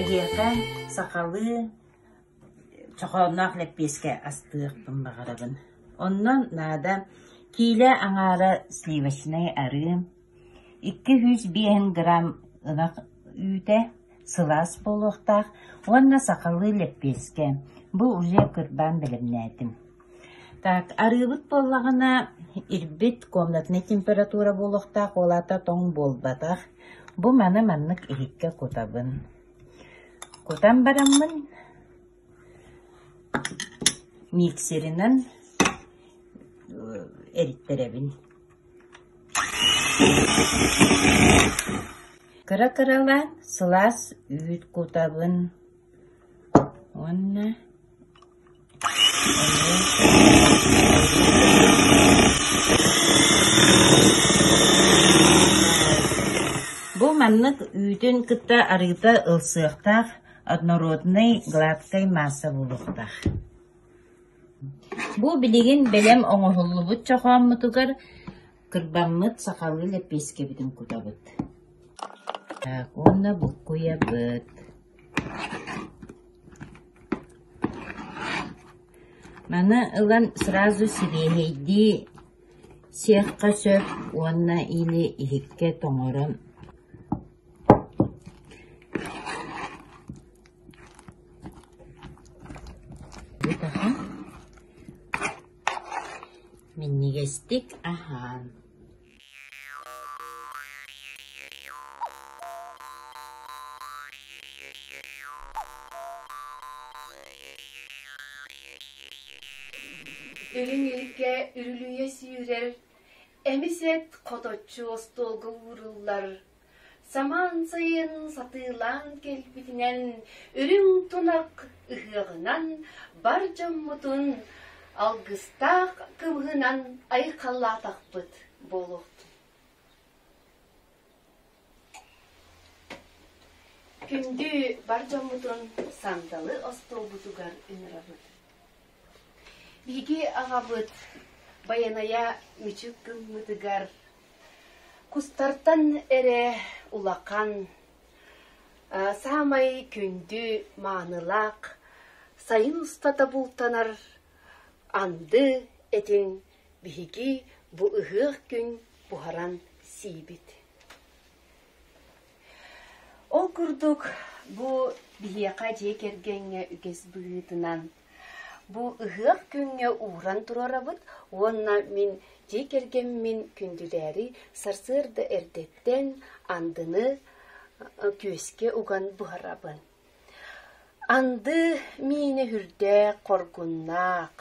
Эһиэхэ сахалыы чохоонноох лэппиэскэ астыахпын баҕарабын. Онно наада киилэ аҥаара сливочнай арыы, 205 грамм ынах үүтэ, сылаас буолуохтаах уонна сахалыы лэппиэскэ. Бу уже кырбаан бэлэмнээтим. Так, арыыбыт буоллаҕына ирбит комнатнай температура буолуохтаах, ол аата тоҥ буолбатах. Бу маны маннык иһиккэ кутабын. Кутан бараммын миксеринэн эриттэрэбин. Кыра-кыралаан сылаас үүт кутабын уонна Бу маннык үүтүн кытта арыыта ылсыахтаах однороднай гладкай маасса буолуохтаах. Бу билигин бэлэм оҥоһуллубут чохооммутугар кырбаммыт сахалыы лэппиэскэбитин кутабыт. Так, уонна буккуйабыт. Маны ылан сразу сибиэһэйдии сиэххэ сөп уонна или иһиккэ тоҥорон Минньигэстик аһаан Үрүҥ илгэ үрүлүйэ сүүрэр, эмис эт хоточчу остуолга ууруллар. Самаан сайын сатыылаан кэлбитинэн, үрүҥ тунах ыһыаҕынан бар дьоммутун алгыстаах кымыһынан айхаллаатахпыт буолуохтун. Күндү бар дьоммутун сандалы остуолбутугар ыҥырабыт. Биһиги аҕабыт Байанайа мүчүк гыммытыгар кустартан эрэ улахан, саамай күндү маанылаах сайын устата бултанар анды этин биһиги бу ыһыах күн буһаран сиибит. Ол курдук бу биһиэхэ дьиэ кэргэҥҥэ үгэс быһыытынан бу ыһыах күҥҥэ ууран туруорабыт уонна мин дьиэ кэргэммин күндүлээри сарсыарда эрдэттэн андыны күөскэ уган буһарабын. Анды миинэ үрдээх хоргуннаах,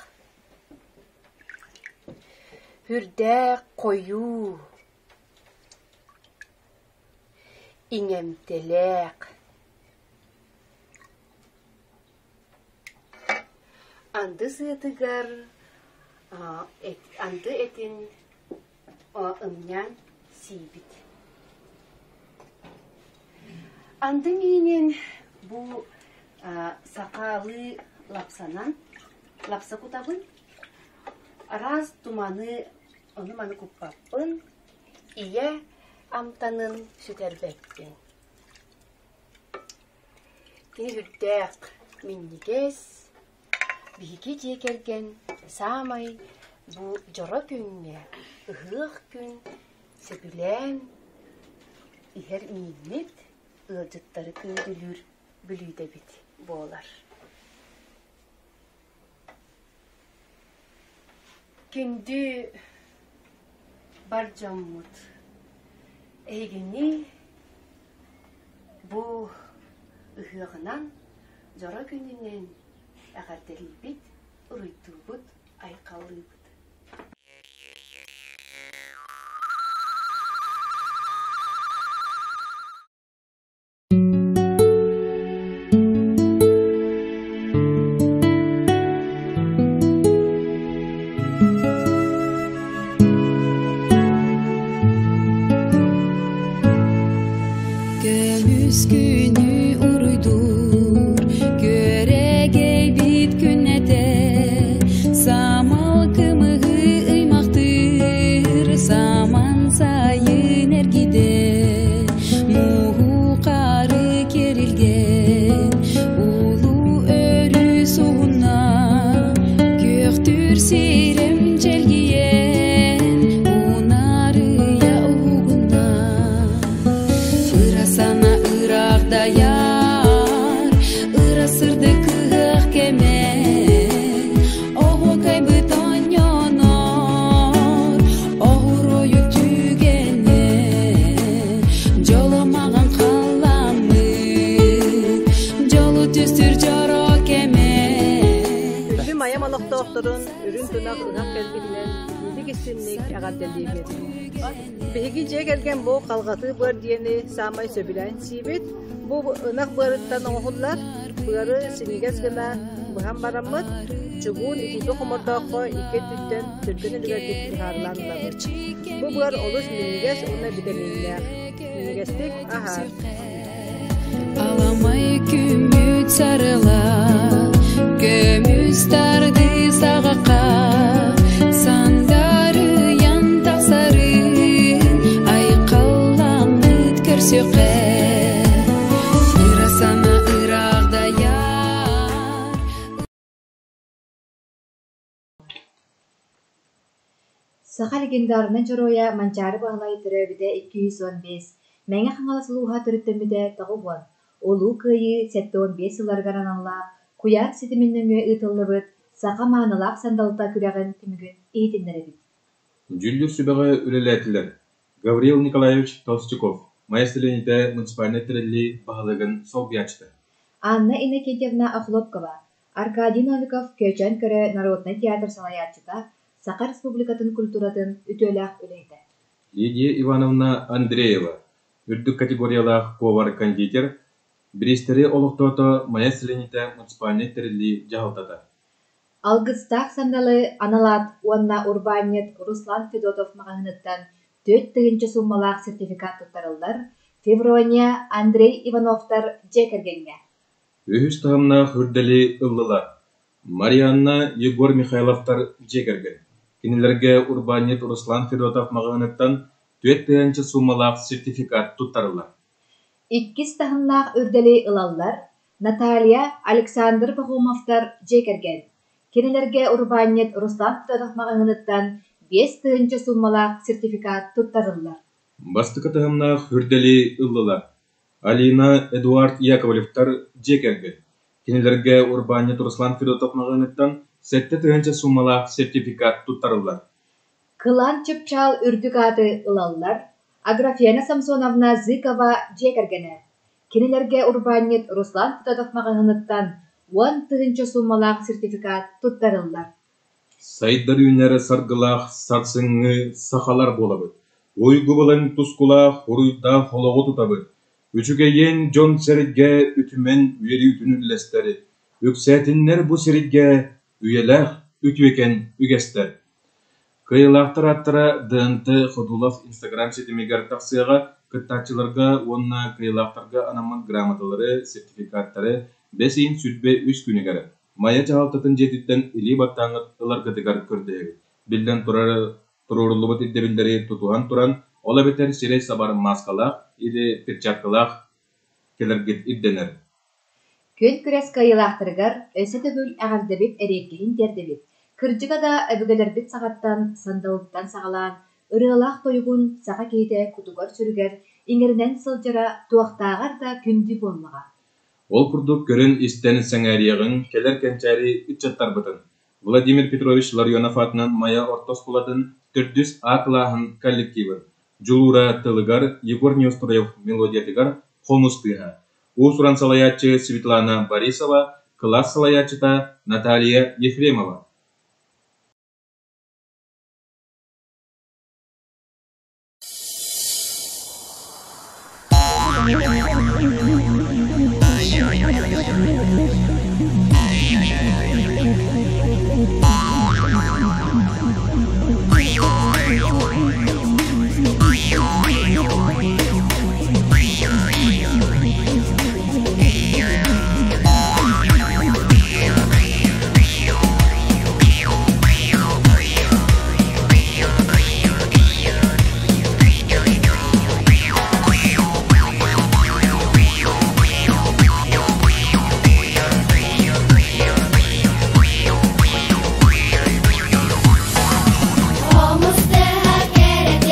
үрдээх хойуу, иҥэмтэлээх. Анды сыатыгар анды этин ымньаан сиибит. Анды миинин бу сахалыы лапсанан лапса кутабын. Араас туманы ону-маны куппаппын, ийэ амтанын сүтэрбэппин. Кини үрдээх, минньигэс, биһиги дьиэ кэргэн саамай бу дьоро күҥҥэ, ыһыах күн сөбүлээн иһэр мииммит, ыалдьыттары күндүлүүр бүлүүдэбит буолар. Күндү бар дьоммут, эһигини бу ыһыаҕынан, дьоро күнүнэн эҕэрдэлиибит, уруйдуубут, айхаллыыбыт. Көмүс күнү уруйдуур, күөрэгэйбит күннэтэ, Самал кымыһы ыймахтыыр, саман сайын эргитэ, Мууһу хары кэрилгэн. Олохтоохторун үрүҥ тунах ыһыах кэлбитинэн итиитик-истиҥник эҕэрдэлиибит. Биһиги дьиэ кэргэн бу халҕатыы быар диэни саамай сөбүлээн сиибит. Бу ынах быарыттан оҥоһуллар. Быары синньигэс гына быһан бараммыт, чугуун итийбит хомордооххо икки өттүттэн түргэн үлүгэрдик ыһаарылаан ылабыт. Бу быар олус минньигэс уонна битэмииннээх. Минньигэстик аһаар. Аламай күммүт сарыла, көмүс тарды саҕахха, сандарыйан тахсарын, айхалламмыт көрсүөххэ. Ыра сана ыраах дайар. Саха легендарнай дьоруойа Манчаары Баһылай төрөөбүтэ 215, Мэҥэ Хаҥалас улууһа төрүттэммитэ 90, Улуу Кыайыы 75 сылларыгар аналлаах куйаар ситимин нөҥүө ыытыллыбыт Саха маанылаах сандалыта күрэҕин түмүгүн иһитиннэрэбит. Дьүүллүүр сүбэҕэ үлэлээтилэр Гаврил Николаевич Толстяков, Майа сэлиэнньэтэ муниципальнай тэриллии баһылыгын солбуйааччыта. Анна Иннокентьевна Охлопкова, Аркадий Новиков Көөчөөн көрө народнай театр салайааччыта, Саха Республикатын культуратын үтүөлээх үлэһитэ. Лидия Ивановна Андреева, үрдүк категориялаах повар-кондитер, бириистэри олохтоото Майа сэлиэнньэтэ муниципальнай тэриллии дьаһалтата. Алгыстаах сандалы анал аат уонна урбаанньыт Руслан Федотов маҕаһыыныттан 4000 сууммалаах сертификат туттарыллар Феврония, Андрей Ивановтар дьиэ кэргэҥҥэ. Үһүс таһымнаах үрдэли ыллылар Марианна, Егор Михайловтар дьиэ кэргэн. Кинилэргэ урбаанньыт Руслан Федотов маҕаһыыныттан 4000 сууммалаах сертификат туттарыллар. Иккис таһымнаах үрдэли ылаллар Наталья, Александр Пахомовтар дьиэ кэргэн. Кинилэргэ урбаанньыт Руслан Федотов маҕаһыыныттан 5000 сууммалаах сертификат туттарыллар. Бастакы таһымнаах үрдэли ыллылар Алина, Эдуард Яковлевтар дьиэ кэргэн. Кинилэргэ урбаанньыт Руслан Федотов маҕаһыыныттан 7000 сууммалаах сертификат туттарыллар. Кылаан чыпчаал үрдүк ааты ылаллар Аграфена Самсоновна Зыкова дьиэ кэргэнэ. Кинилэргэ урбаанньыт Руслан Федотов маҕаһыыныттан 10 000 сууммалаах сертификат туттарыллар. Сайдар үүнэр саргылаах сарсыҥҥы сахалар буолабыт, уйгу-былаҥ тускулаах уруйдаах олоҕу тутабыт, үчүгэйиэн дьон-сэргэ үтүмэн үөрүүтүн үллэстэр, үксээтиннэр бу сиргэ үйэлээх үтүөкэн үгэстэр. Кыайыылаахтар ааттара ДНТ Ходулов Инстаграм ситимигэр тахсыаҕа, кыттааччыларга уонна кыайыылаахтарга анаммыт грамоталары, сертификаттары бэс ыйын 23 күнүгэр Майа дьаһалтатын дьиэтиттэн илии баттааҥҥыт ыларгытыгар көрдөһөбүт. Биллэн турар, туруоруллубут ирдэбиллэри тутуһан туран, ол эбэтэр сирэй сабар мааскалаах или перчаткалаах кэлэргит ирдэнэр. Күөн күрэс кыайыылаахтарыгар өссө төгүл эҕэрдэбит эриэккэһин тиэрдэбит. Кырдьыга да, өбүгэлэрбит саҕаттан, сандалыттан саҕалаан, ырыалаах тойугун саха киһитэ кутугар-сүрүгэр иҥэринэн сылдьара туохтааҕар да күндү буоллаҕа. Ол курдук көрөн-истэн сэҥээриэҕиҥ, кэлэр кэнчээри ыччаттарбытын. Владимир Петрович Ларионов аатынан Майа орто оскуолатын төрдүс А кылааһын коллективын, Дьулуура тылыгар Егор Неустроев мелодиятыгар хомус тыаһа, уус-уран салайааччы Светлана Борисова, кылаас салайааччыта Наталья Ефремова. Хомус тыаһа кэрэтин.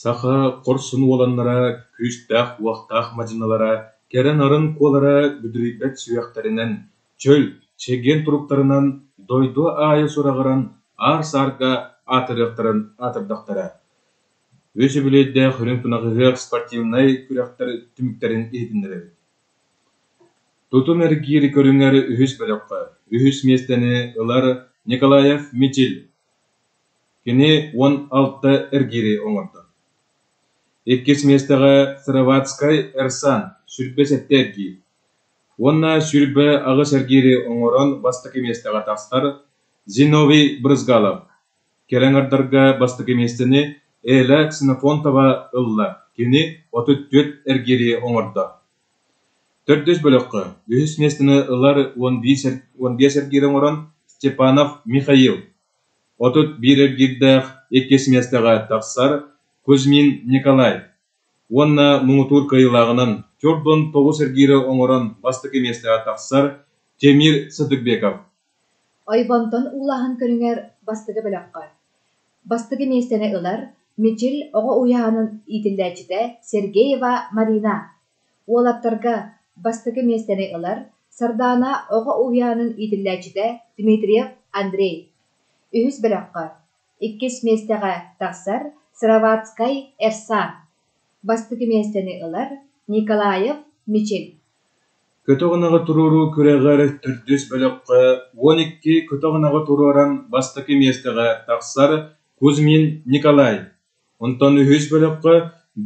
Саха хорсун уоланнара, күүстээх-уохтаах мадьынылара, кэрэ-нарын куолара бүдүрүйбэт сүһүөхтэринэн, чөл, чэгиэн туруктарынан дойду аайы сураҕыран аар-саарга аатырыахтарын аатырдахтара. Үс үбүлүөйдээх үрүҥ тунах ыһыах спортивнай күрэхтэр түмүктэрин иһитиннэрэбит. Тутум эргиир көрүҥэр үһүс бөлөххө үһүс миэстэни ылар Николаев Мичил. Кини 16 эргиири оҥордо. Иккис миэстэҕэ Сыроватскай Эрсан 27 эргиир уонна 28 эргиири оҥорон бастакы миэстэҕэ тахсар Зиновий Брызгалов. Кэрэ аҥардарга бастакы миэстэни Эля Ксенофонтова ылла, кини 34 эргиири оҥордо. Төрдүс бөлөххө үһүс миэстэни ылар 15 эргиири оҥорон Степанов Михаил, 31 эргиирдээх иккис миэстэҕэ тахсар Кузьмин Николай уонна муҥутуур кыайыылааҕынан 49 эргиири оҥорон бастакы миэстэҕэ тахсар Тимир Сытыкбеков. Ойбонтон уулааһын көрүҥэр бастакы бөлөххө Бастакы миэстэни ылар Мичил оҕо уһуйаанын иитиллээччитэ Сергеева Марина. Уолаттарга бастакы миэстэни ылар Сардаана оҕо уһуйаанын иитиллээччитэ Дмитриев Андрей. Үһүс бөлөххө иккис миэстэҕэ тахсар Сыроватскай Эрсан. Бастакы миэстэни ылар Николаев Мичил. Көтөх ынаҕы туруоруу күрэҕэр төрдүс бөлөххө 12 көтөх ынаҕы туруоран бастакы миэстэҕэ тахсар Кузьмин Николай, онтон үһүс бөлөххө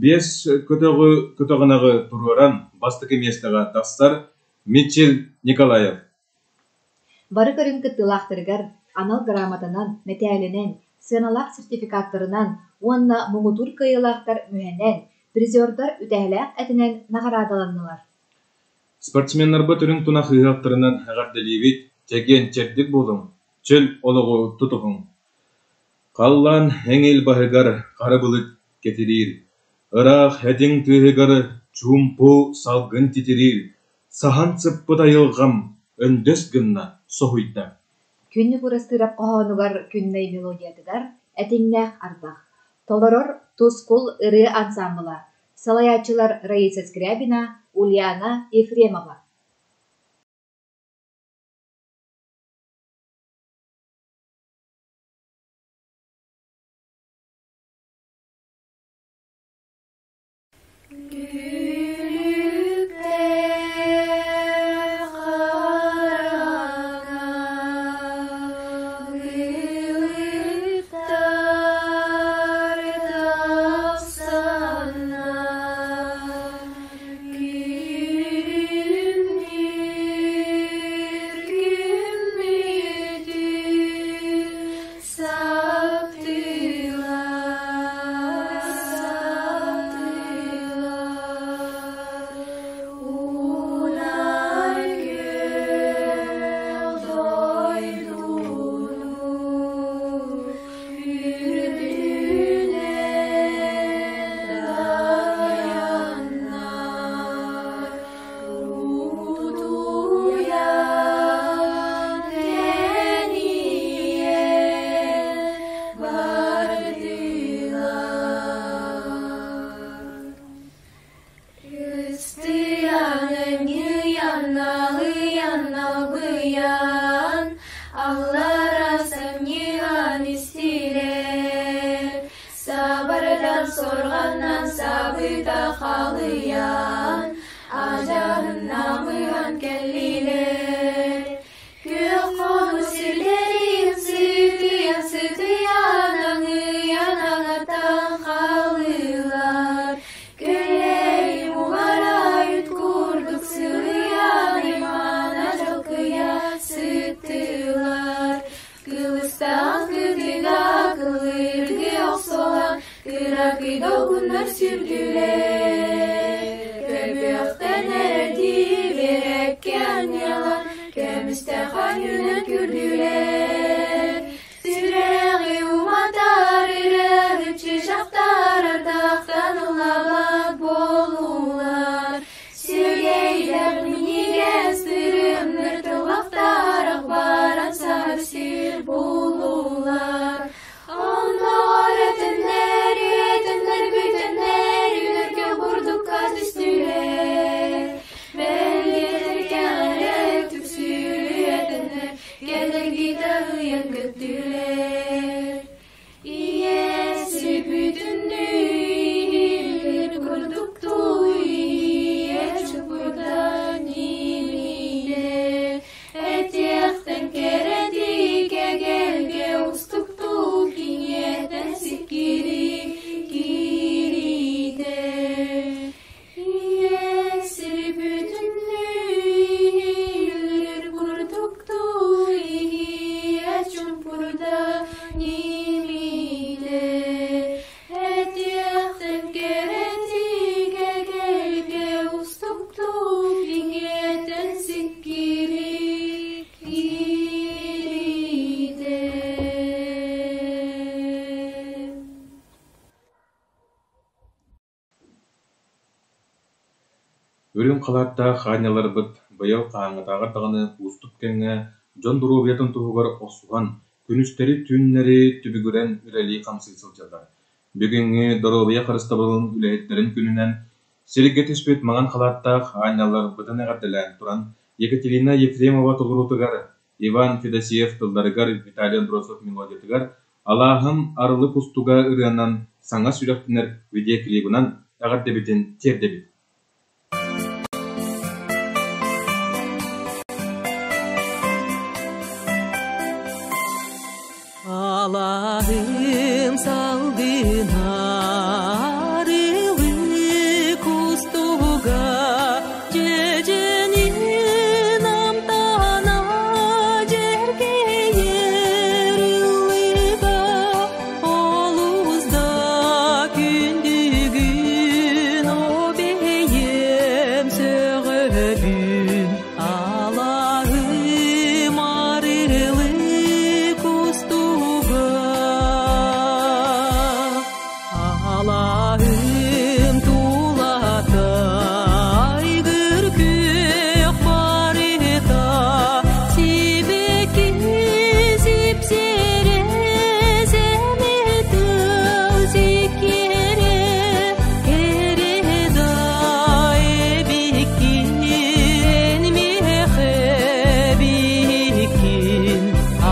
биэс көтөҕү көтөх ынаҕы туруоран бастакы миэстэҕэ тахсар Мичил Николаев. Бары көрүҥ кыттыылаахтарыгар анал грамотанан, мэтээлинэн, сыаналаах сертификаттарынан уонна муҥутуур кыайыылаахтар мүһэнэн, призердар үтэһэлээх этинэн наҕараадаланнылар. Спортсменнарбыт үрүҥ тунах ыһыахтарынан эҕэрдэлиибит, чэгиэн-чэбдик буолуҥ, чөл олоҕу тутуһуҥ! Халлаан эҥил баһыгар хара былыт кэтириир, ыраах этиҥ тыаһыгар чуумпу салгын титириир, саһан сыппыт айылҕам өндөс гынна соһуйда. Күннүк Урастыырап хоһоонугар Күннэй мелодиятыгар «Этиҥнээх ардах» толорор Тускул ырыа ансаамбыла, салайааччылар Раиса Скрябина, Ульяна Ефремова. Күлүктээх хараҥа былыттар тахсаннар, Күлүмнүүр күммүтүн Саптылар, саптылар, унар күөх дойдуну үрдүнэн дайаннар, Утуйан тэнийэн бардылар. Ыстыйан анньыйан налыйан налбыйан, аллара санньыһан истилэр. Сабардан сорҕаннан сабыта халыйан, Адьаһын намыһан кэллилэр. Күөх хонуу сирдэрин сытыйан сытыйан аҥыйан аҥатан хааллылар. Күллэри муҥарайыт курдук сылыйан аймана дьалкыйа сыттылар. Кылыстаах кытыга кылыргы охсуһан кыракый долгуннар сүүрдүлэр. Көбүөхтэн эрэрдии биэрэккэ анньыалаан көмүстээх анньыынан күрдүлэр. Сүрэҕи уматар ырыаһыт чыычаахтар ардахтан ыллаабат буоллулар. Сүөгэйдээх минньигэс тырымныр тыллахтар акбаран саһар сир буллулар. Оннооҕор этиннэр, үөтэннэр бүтэн Үрүҥ халааттаах аанньаларбыт быйыл хаһааҥҥытааҕар даҕаны уустук кэмҥэ дьон доруобуйатын туһугар охсуһан, күнүстэри-түүннэри түбүгүрэн үлэлии-хамсыы сылдьаллар. Бүгүҥҥү доруобуйа харыстабылын үлэһиттэрин күнүнэн сиргэ түспүт маҥан халааттаах аанньаларбытын эҕэрдэлээн туран, Екатерина Ефремова толоруутугар, Иван Федосеев тылларыгар, Виталий Андросов мелодиятыгар «Алааһым арылы кустуга» ырыанан саҥа сүрэхтэнэр видеоклибынан эҕэрдэбитин тиэрдэбит. Алааһым салгына арылы кустуга дьэдьэнин амтана дьэргэйэр ыллыга олус да күндүгүн о бэйэм сөҕөбүн Алааһым арылы кустуга Алааһым тулата айгыр күөх барыта сибэкки сипсиэрэ сэмэтыл сиккиэрэ кэрэ да эбиккин миэхэ биккин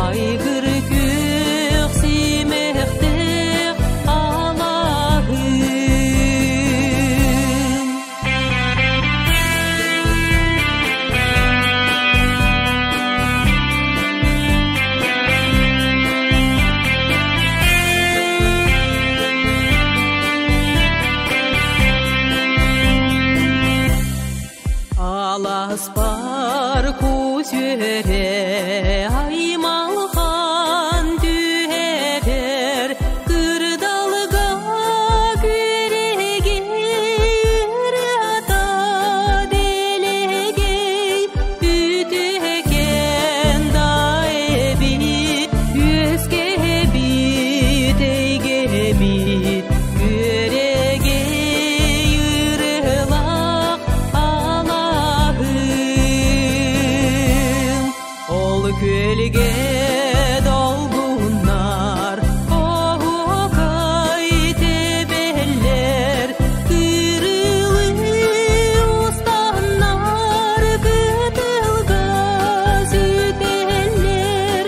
айгыр күөх симэхтээх алааһым. Аласпар кус үөрэ аймалҕан түһэрэр кырдалга күрэгэй ырыата дэлэгэй үтүөкэн да эбит үөскэбит эйгэбит күөрэгэй ырыалаах алааһым. Ол күөлгэ долгуннар оһуокай тэбэллэр кырылыы устаннар кытылга сүтэллэр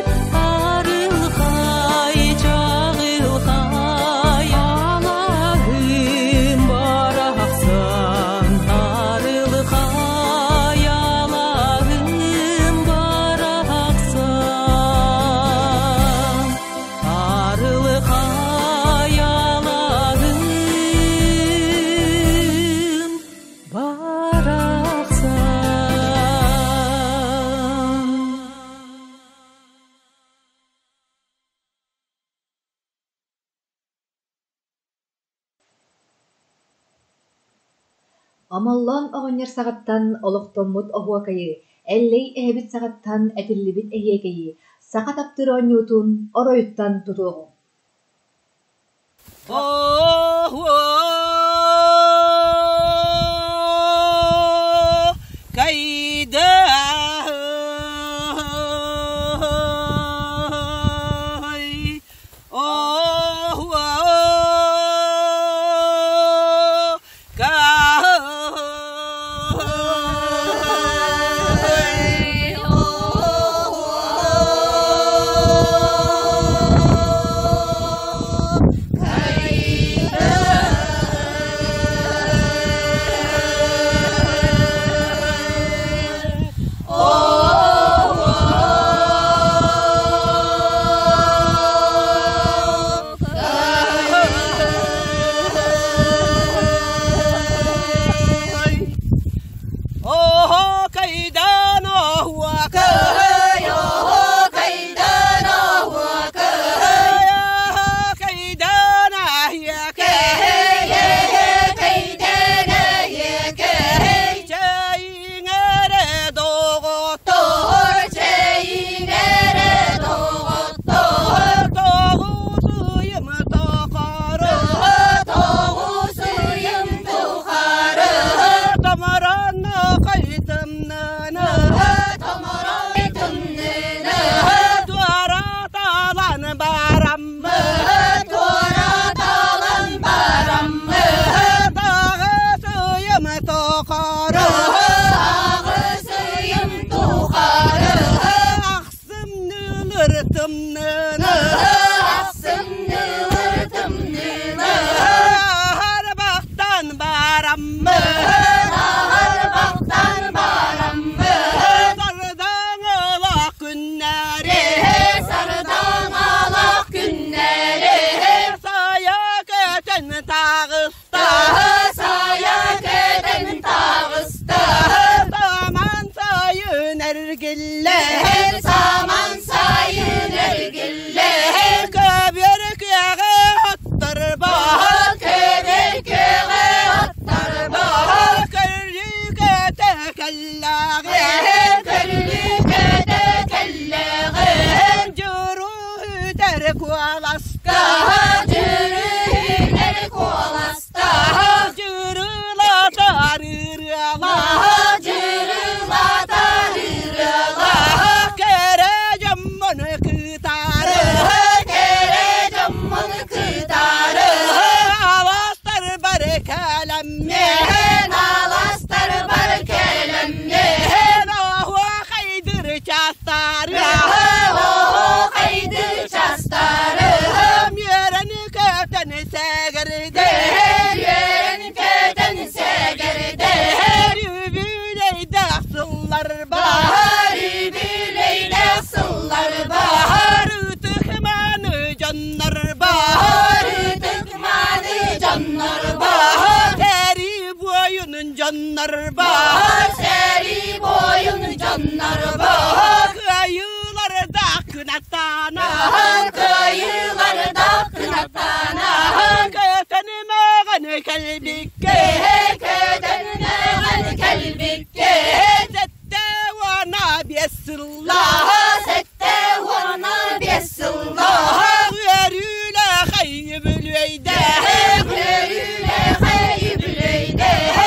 арылхай чаҕылхай алааһым барахсан арылхай алааһым барахсан арылхай алааһым барахсан. Омоллоон оҕонньор саҕаттан олохтоммут оһуокайы, Эллэй эһэбит саҕаттан этиллибит эһиэкэйи, саха таптыыр оонньуутун оройуттан тутуоҕуҥ. Кайда Эргиллэр Саман сайын эргиллэр Көбүөр күөҕэ оттор-баар Көбүөр күөҕэ оттор-баар Көрүлүкөтө кэллэҕэ Көрүлүкөтө кэллэҕэ Дьуруһүтэр куоласта Дьүрүһүтэр куоласта Дьурулатар ырыала Дьурулатар ырыала Кэрэ дьоммун кытары Кэрэ дьоммун кытары Аластар бары кэлэммин Аластар бары кэлэммин Оһуохайдыр чаастары Оһуохайдыр чаастары Үөрэн көтөн сэгэрдэ Үөрэн көтөн сэгэрдэ Үбүлэйдээх сыллар баар Үбүлэйдээх сыллар баар Ытык-мааны дьоннор баар Ытык-мааны дьоннор баар Сэрии буойунун дьоннор баар Сэрии буойун дьоннор баар Кыайыылардаах кынаттаана Кыайыылардаах кынаттаана Көтөн мөҕөн кэлбиккэ Көтөн мөҕөн кэлбиккэ 75 сыллаах 75 сыллаах Үөрүүлээх үбүлүөйдээх Үөрүүлээх үбүлүөйдээх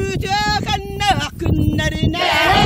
Үтүөкэннээх күннэринэн.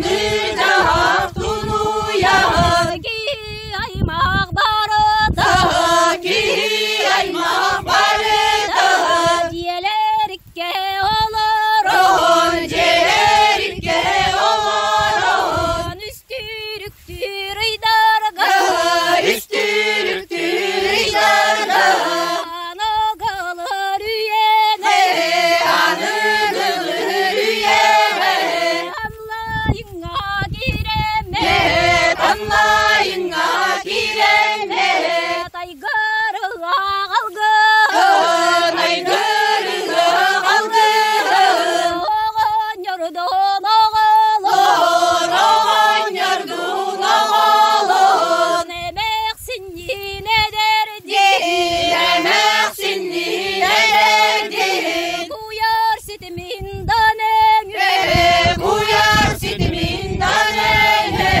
Дьаһах тунуйан Киһи аймах барыта Киһи аймах барыта Дьиэлэриккэ олорон Дьиэлэриккэ олорон Үстүүрүктүүр ыйдарга Үстүүрүктүүр ыйдарга Аныгылыр үйэни Аныгылыр үйэҕэ Танлайыңа киирэммэ Танлайыңа киирэммэ Тайгырыга қалгын Тайгырыга қалгын Оҕонньордун оҕолор Оҕонньордун оҕолор Эмээхсинниин эдэрдиин Эмээхсинниин эдэрдиин Куйаар ситимин да нөҥүө Куйаар ситимин да нөҥүө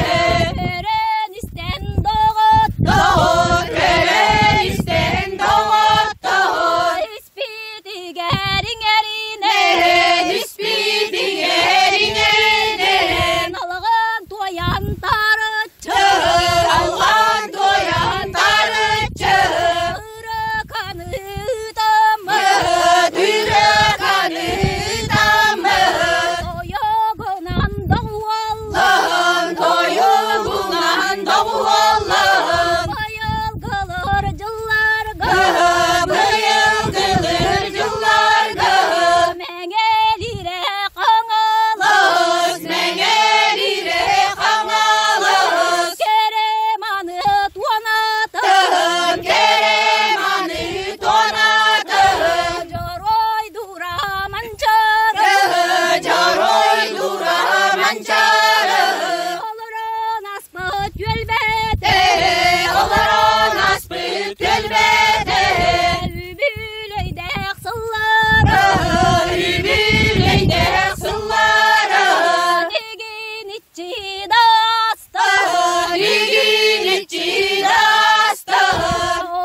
Көрөн истэн доҕоттор Көрөн истэн доҕоттор Испитигэр иҥэринэ Испитигэр иҥэринэ Алҕаан туойан таарыччы Алҕаан туойан таарыччы Ырыканы ыытаммыт Ырыканы ыытаммыт Тойугунан доҕуоллаан Тойугунан доҕуоллаан Быйылгылыр дьылларга Быйылгылыр дьылларга Мэҥэлиирэ Хаҥалас Мэҥэлиирэ Хаҥалас Кэрэманы туонатын Кэрэманы туонатын Дьоруой дуура Манчаары Дьоруой дуура Манчаары Олорон аспыт түөлбэтэ Олорон аспыт түөлбэтэ Үбүлүөйдээх сыллара Үбүлүөйдээх сыллара Тигиниччи даста Тигиниччи даста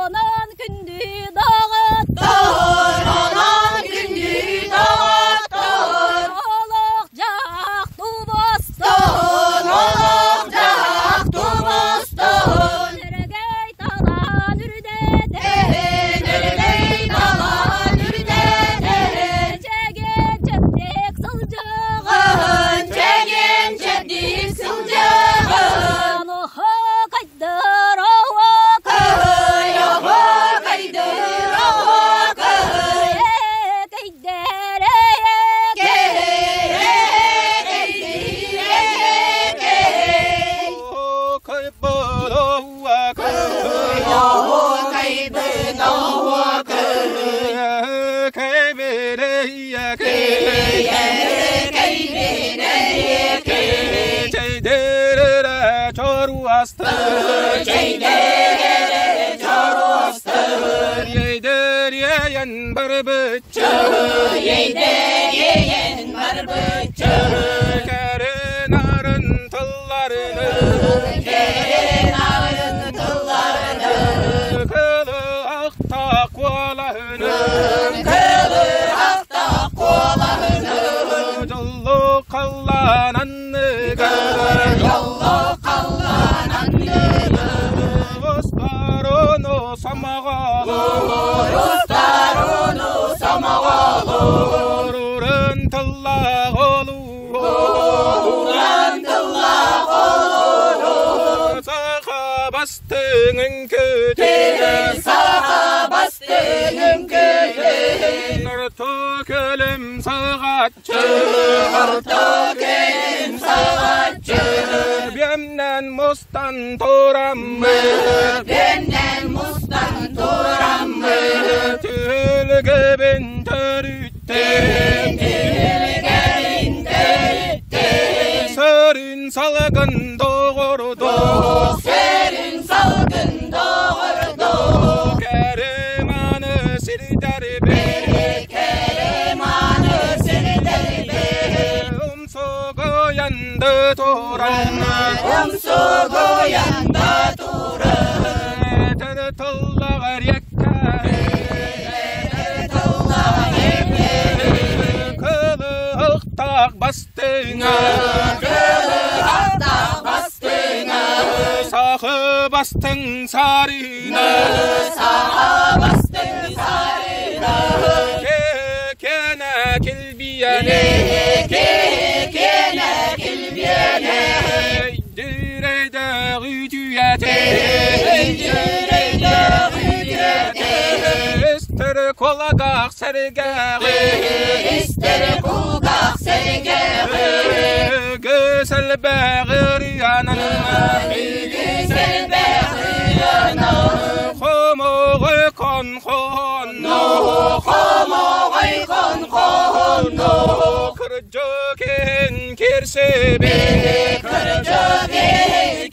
Онон күндү доҕоттор Онон күндү доҕоттор Олох дьаһах тубустун Олох дьаһах тубустун Өрөгөй талаан үрдэтэн Өрөгөй талаан үрдэтэн Чэгиэн чэбдик сылдьыаҕын Чэгиэн чэбдик сылдьыаҕын Оһуокайдыр оһуокай Оһуокайдыр оһуокай Эһэкэйдэр эһэкэй Эһэкэйдир эһэкэй Оһуокайбын оһуокай Эһэкэйбин эһэкэй Чэйдэрэ чоруостар Ейдериен барбыччы Кэрэ нарын тылларыны Кылыһахта куолаһыны Дьолло халлаан анныгар Устаруну сомоҕолуур Уран тыллаах олуурун Саха бастыҥ үҥкүүтүн Орто кэлим саҕаччы Бүөннэн мустан тураммыт Түһүлгэбин төрүттэн Сөрүн салгын доҕордо Кэрэманы сирдэрбит Умсугуйан да туран Тыллаах эппит Кылыһахтаах бастыҥ саарына Саха бастыҥ саарына Кэнэ килбиэнэ Кэнэ килбиэнэ Өйдүрэйдээх үтүөтэ Өйдүрэйдээх үтүөтэ Истэр кулагах сэргэҕи Истэр кулгах сэргэҕи Үгүс элбэх ырыанан Үгүс элбэх ырыанан Хомоҕой хон-хонно Хомоҕой хон-хонно Кырдьык кирсибит Кырдьык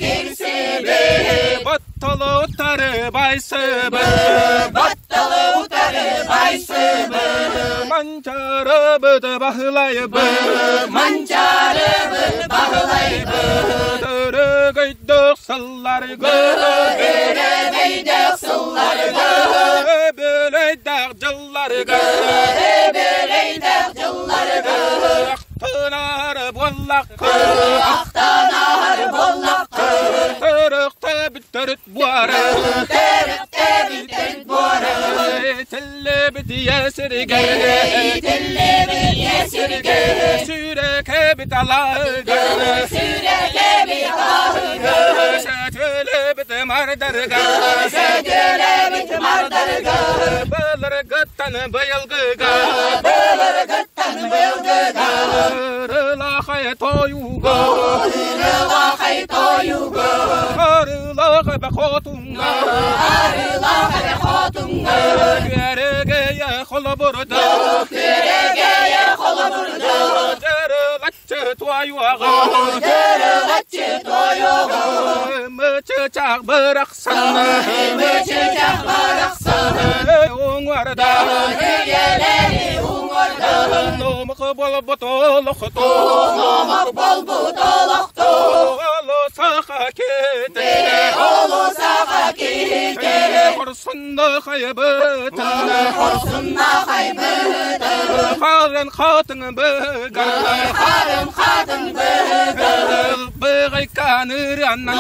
кирсибит Батталы утары байсыбыт Батталы утары байсыбыт Манчарыбыт баһылайбыт Манчарыбыт баһылайбыт Өрөгөйдөөх сылларга Өрөгөйдөөх сылларга Өбөлөйдөөх дьылларга Өбөлөйдөөх дьылларга Ахтынар буоллахха Ахтанар буоллахха Төрөхтөбүт төрүт буора Төрөхтөбүт төрүт буора Итиллибит ийэ сиригэр Итиллибит ийэ сиригэр Сүрэкэбит алааһыгар Сүрэкэбит алааһыгар Сөтөлөбүт мардарга Сөтөлөбүт мардарга Былыргыттан быйылгыга Былыргыттан быйылгыга Ырылахай тойуга Ырылахай тойуга Арылахай бахотунга Арылахай хотунга Күөрэгэйэ холобурда Күөрэгэйэ холобурда Дьарылаччы туойуоҕа Дьарылаччы туойуоҕа Мычычах бырахсан Мычычах барахсан Уҥуорда Үйэлэри уҥуорда Номох буолбут олохто Номох буолбут олохто Оло саха киһитэ Оло саха киһитэ Хорсунна хайбыта Хорсунна хайбыта Харын хатын быга Харын хатын быга Ылбыгай каныранан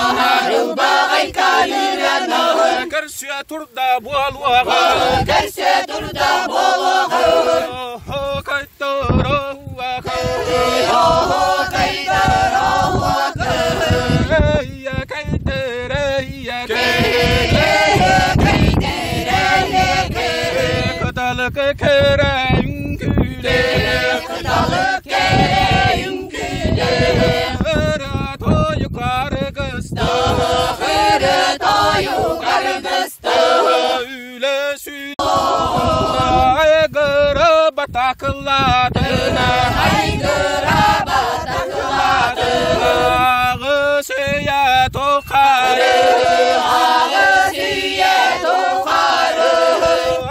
Ылбаҕай каныранан Көрсүө турда буолуоҕа Көрсүө турда буолуоҕа Кайтороуаха Кайтороуаха Кыталык кэрэ үҥкүүлэ Кыталык кэрэ үҥкүүлэ Ырыа тойук аргыста Ырыа тойук аргыста Үлэ сү Айгыра батакылаатына Айгыра батакылаатына Аҕыс үйэ тухары Аҕыс үйэ тухары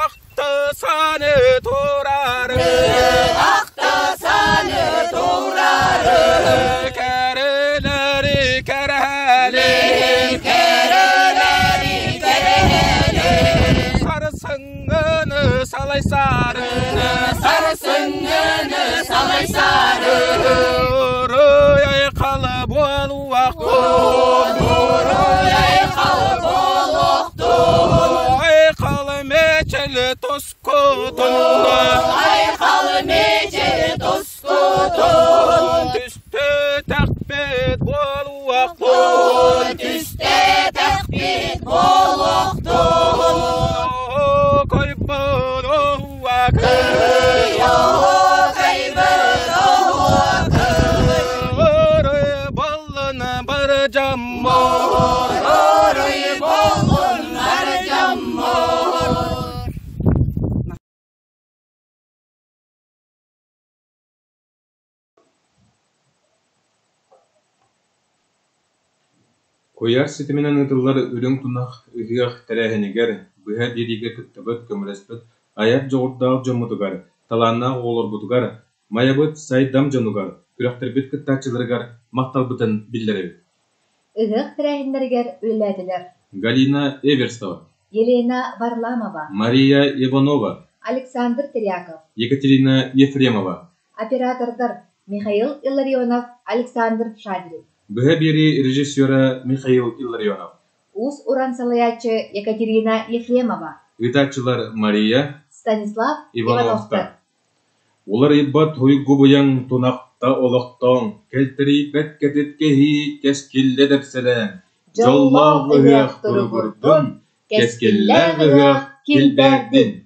Ахтысаны турары Ахтысаны турары Кэрэлэри кэрэһэлин Кэрэлэри кэрэһэлин Сарсыҥҥыны салайсарыны Сарсыҥҥыны салайсары Уруй айхал буолуохтун Уруй айхал буолуохтун Айхал мечел тускутун Айхал мечел тускутун Түстэтэхпит буолуохтун Түстэтэхпит буолуохтун Койбут оһуокай Оһуокайбыт оһуокай Орой буоллун бар дьоммор Орой буоллун бар дьоммор Куйаар ситиминэн ыытыллар Үрүҥ тунах ыһыах тэрээһинигэр быһа биэриигэ кыттыбыт, көмөлөспүт айар дьоҕурдаах дьоммутугар, талааннаах оҕолорбутугар, Майабыт сайдам дьонугар, күрэхтэрбит кыттааччыларыгар махталбытын биллэрэбит. Ыһыах тэрээһиннэригэр үлэлээтилэр Галина Эверстова, Елена Варламова, Мария Иванова, Александр Теряков, Екатерина Ефремова, оператордар Михаил Илларионов, Александр Шадрин. Быһа биэрии режиссера Михаил Илларионов. Уус-уран салайааччы Екатерина Ефремова. Ыытааччылар Мария Станислав Ивановтар. Ивановтар. Уларыйбат уйгу-быйаҥ тунахта олохтооҥ, кэлтэрийбэт кэтит кэһии кэскиллэ дэпсэлээҥ, Дьоллоох ыһыах туругурдун, кэскиллээх ыһыах килбээрдин!